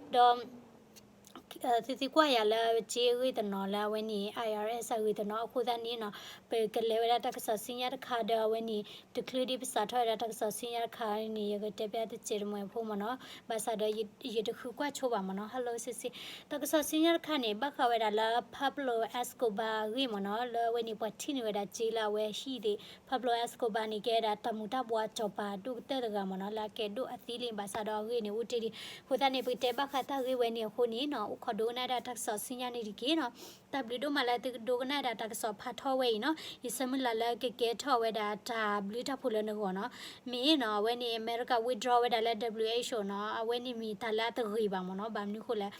အဂ့ၢ်နီၤ ဒီး သုသံကွၢ်ယၤလၢ ကၠ့အဂ့ၢ်တနီၤလၢအဝဲန့ၣ် IRS အဂ့ၢ်တနီၤ အဃိသတးန့ၣ်နီၤ ပကလဲၤဝဲဒၣ်တၢ်ကစီၣ်ဆူညါတခါဒီးအဝဲန့ၣ် တချုးဒံးပစးထီၣ်ဝဲဒၣ်တၢ်ကစီၣ်ဆူညါတခါန့ၣ် ယကတဲပျၢ်တစဲးတမှဲၤဖိမ့ၢ်နီၤ. ဘၣ်ဆၣ်ဒီး ယတဃုကွၢ်ဆိဘၣ်မ့ၢ်နီၤ. Hello စ့စ့ တၢ်ကစီၣ်ဆူညါတခါန့ၣ် ဘၣ်ဃးဝဲဒၣ်လၢ Pablo Escobar အဂ့ၢ်မ့ၢ်နီၤ လၢအဝဲန့ၣ် ပှၤထံၣ်န့ၢ်ဝဲဒၣ်ကၠ့လၢအဝဲဟံၣ်သ့ၣ် Pablo Escobar န့ၣ် ကဲဒၣ်တၢ်မူၤတၢ်ဘှီးစီၤပၤဒိၣ်ကတၢၢ်တဂၤမ့ၢ်နီၤ လၢအကဲဒိၣ်အသံလံ ဘၣ်ဆၣ်ဒီးအဂ့ၢ်န့ၣ်အိၣ်တ့ၢ်လံ. အဃိသတးန့ၣ် ပကတဲဘၣ်ဃးတၢ်ဂ့ၢ်ဝဲန့ၣ်အဃိန့ၣ်နီၤ အိၣ်ခိးဒိကနၣ်ဒၣ်တၢ်ကစီၣ်ဆူညါန့ၣ်တက့ၢ်နီၤ. တၢ်ဘျုးဒိၣ်မးလၢသုဒိကနၣ်ဒၣ်တၢ်ကစီၣ်ဖးထီဝဲအံၤနီၤ ယဆၢမုၢ်လၢ်လၢကကဲထီၣ်ဝဲဒၣ်တၢ်ဘျုးတၢ်ဖှိၣ်လၢနဂီၢ်နီၤ. မ့ၢ်နီၤ အဝဲန့ၣ် အမဲရကၤ withdraw ဝဲဒၣ်လၢ WHO နီၤ အဝဲန့ၣ်မ့ၢ်တၢ်လၢအတဂ့ၤဘၣ်မ့ၢ်နီၤ. ဘၣ်မနုၤအဃိလဲၣ်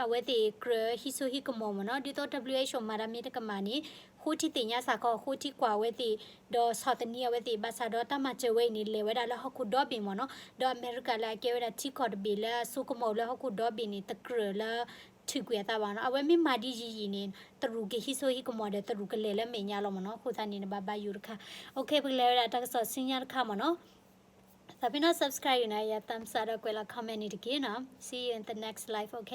အဝဲသ့ၣ်ကြၢးဟံးစိဟံးကမီၤမ့ၢ်နီၤ ဒ်သိး WHO မၤတၢ်မ့ၢ်တကမၣ်န့ၣ် ဃိထံသ့ၣ်ညါစ့ၢ်ကီး ဃိထံကွၢ်ဝဲသ့ၣ် ဒီးဆီၣ်သနံးအဝဲသ့ၣ် ဘၣ်ဆၣ်ဒီးတၢ်မၤစၢၤဝဲအံၤန့ၣ် လဲၤဝဲဒၣ်လၢဟီၣ်ခိၣ်ဒီဘ့ၣ်မ့ၢ်နီၤ ဒီးအမဲရကၤလၢအကဲဝဲဒၣ်ထံကီၢ်တဘ့ၣ်လၢအစိကမီၤလၢဟီၣ်ခိၣ်ဒီဘ့ၣ်န့ၣ် တကြၢးလၢ ထုးကွံာ်အသးဘၣ်နီၤ အဝဲမ့ၢ်မၤဒ်ယံာ်ယံာ်န့ၣ် တရူးက့ၤဟံးစိဟံးကမီၤဒီးတရူးကလဲၤလၢမဲာ်ညါလီၤမ့ၢ်နီၤ အဃိသတးန့ၣ် နဘၣ်ဘၣ်ယိၣ်တခါ OK ပကလဲၤဝဲဒၣ်တၢ်ကစီၣ်ဆူညါတခါမ့ၢ်နီၤ သးပ့ၤနီၣ် subscribe ယၤနီၤ ယၤ thumbs up ဒီးကွဲးလီၤ comment န့ၣ်တက့ၢ်နီၤ see you in the next live OK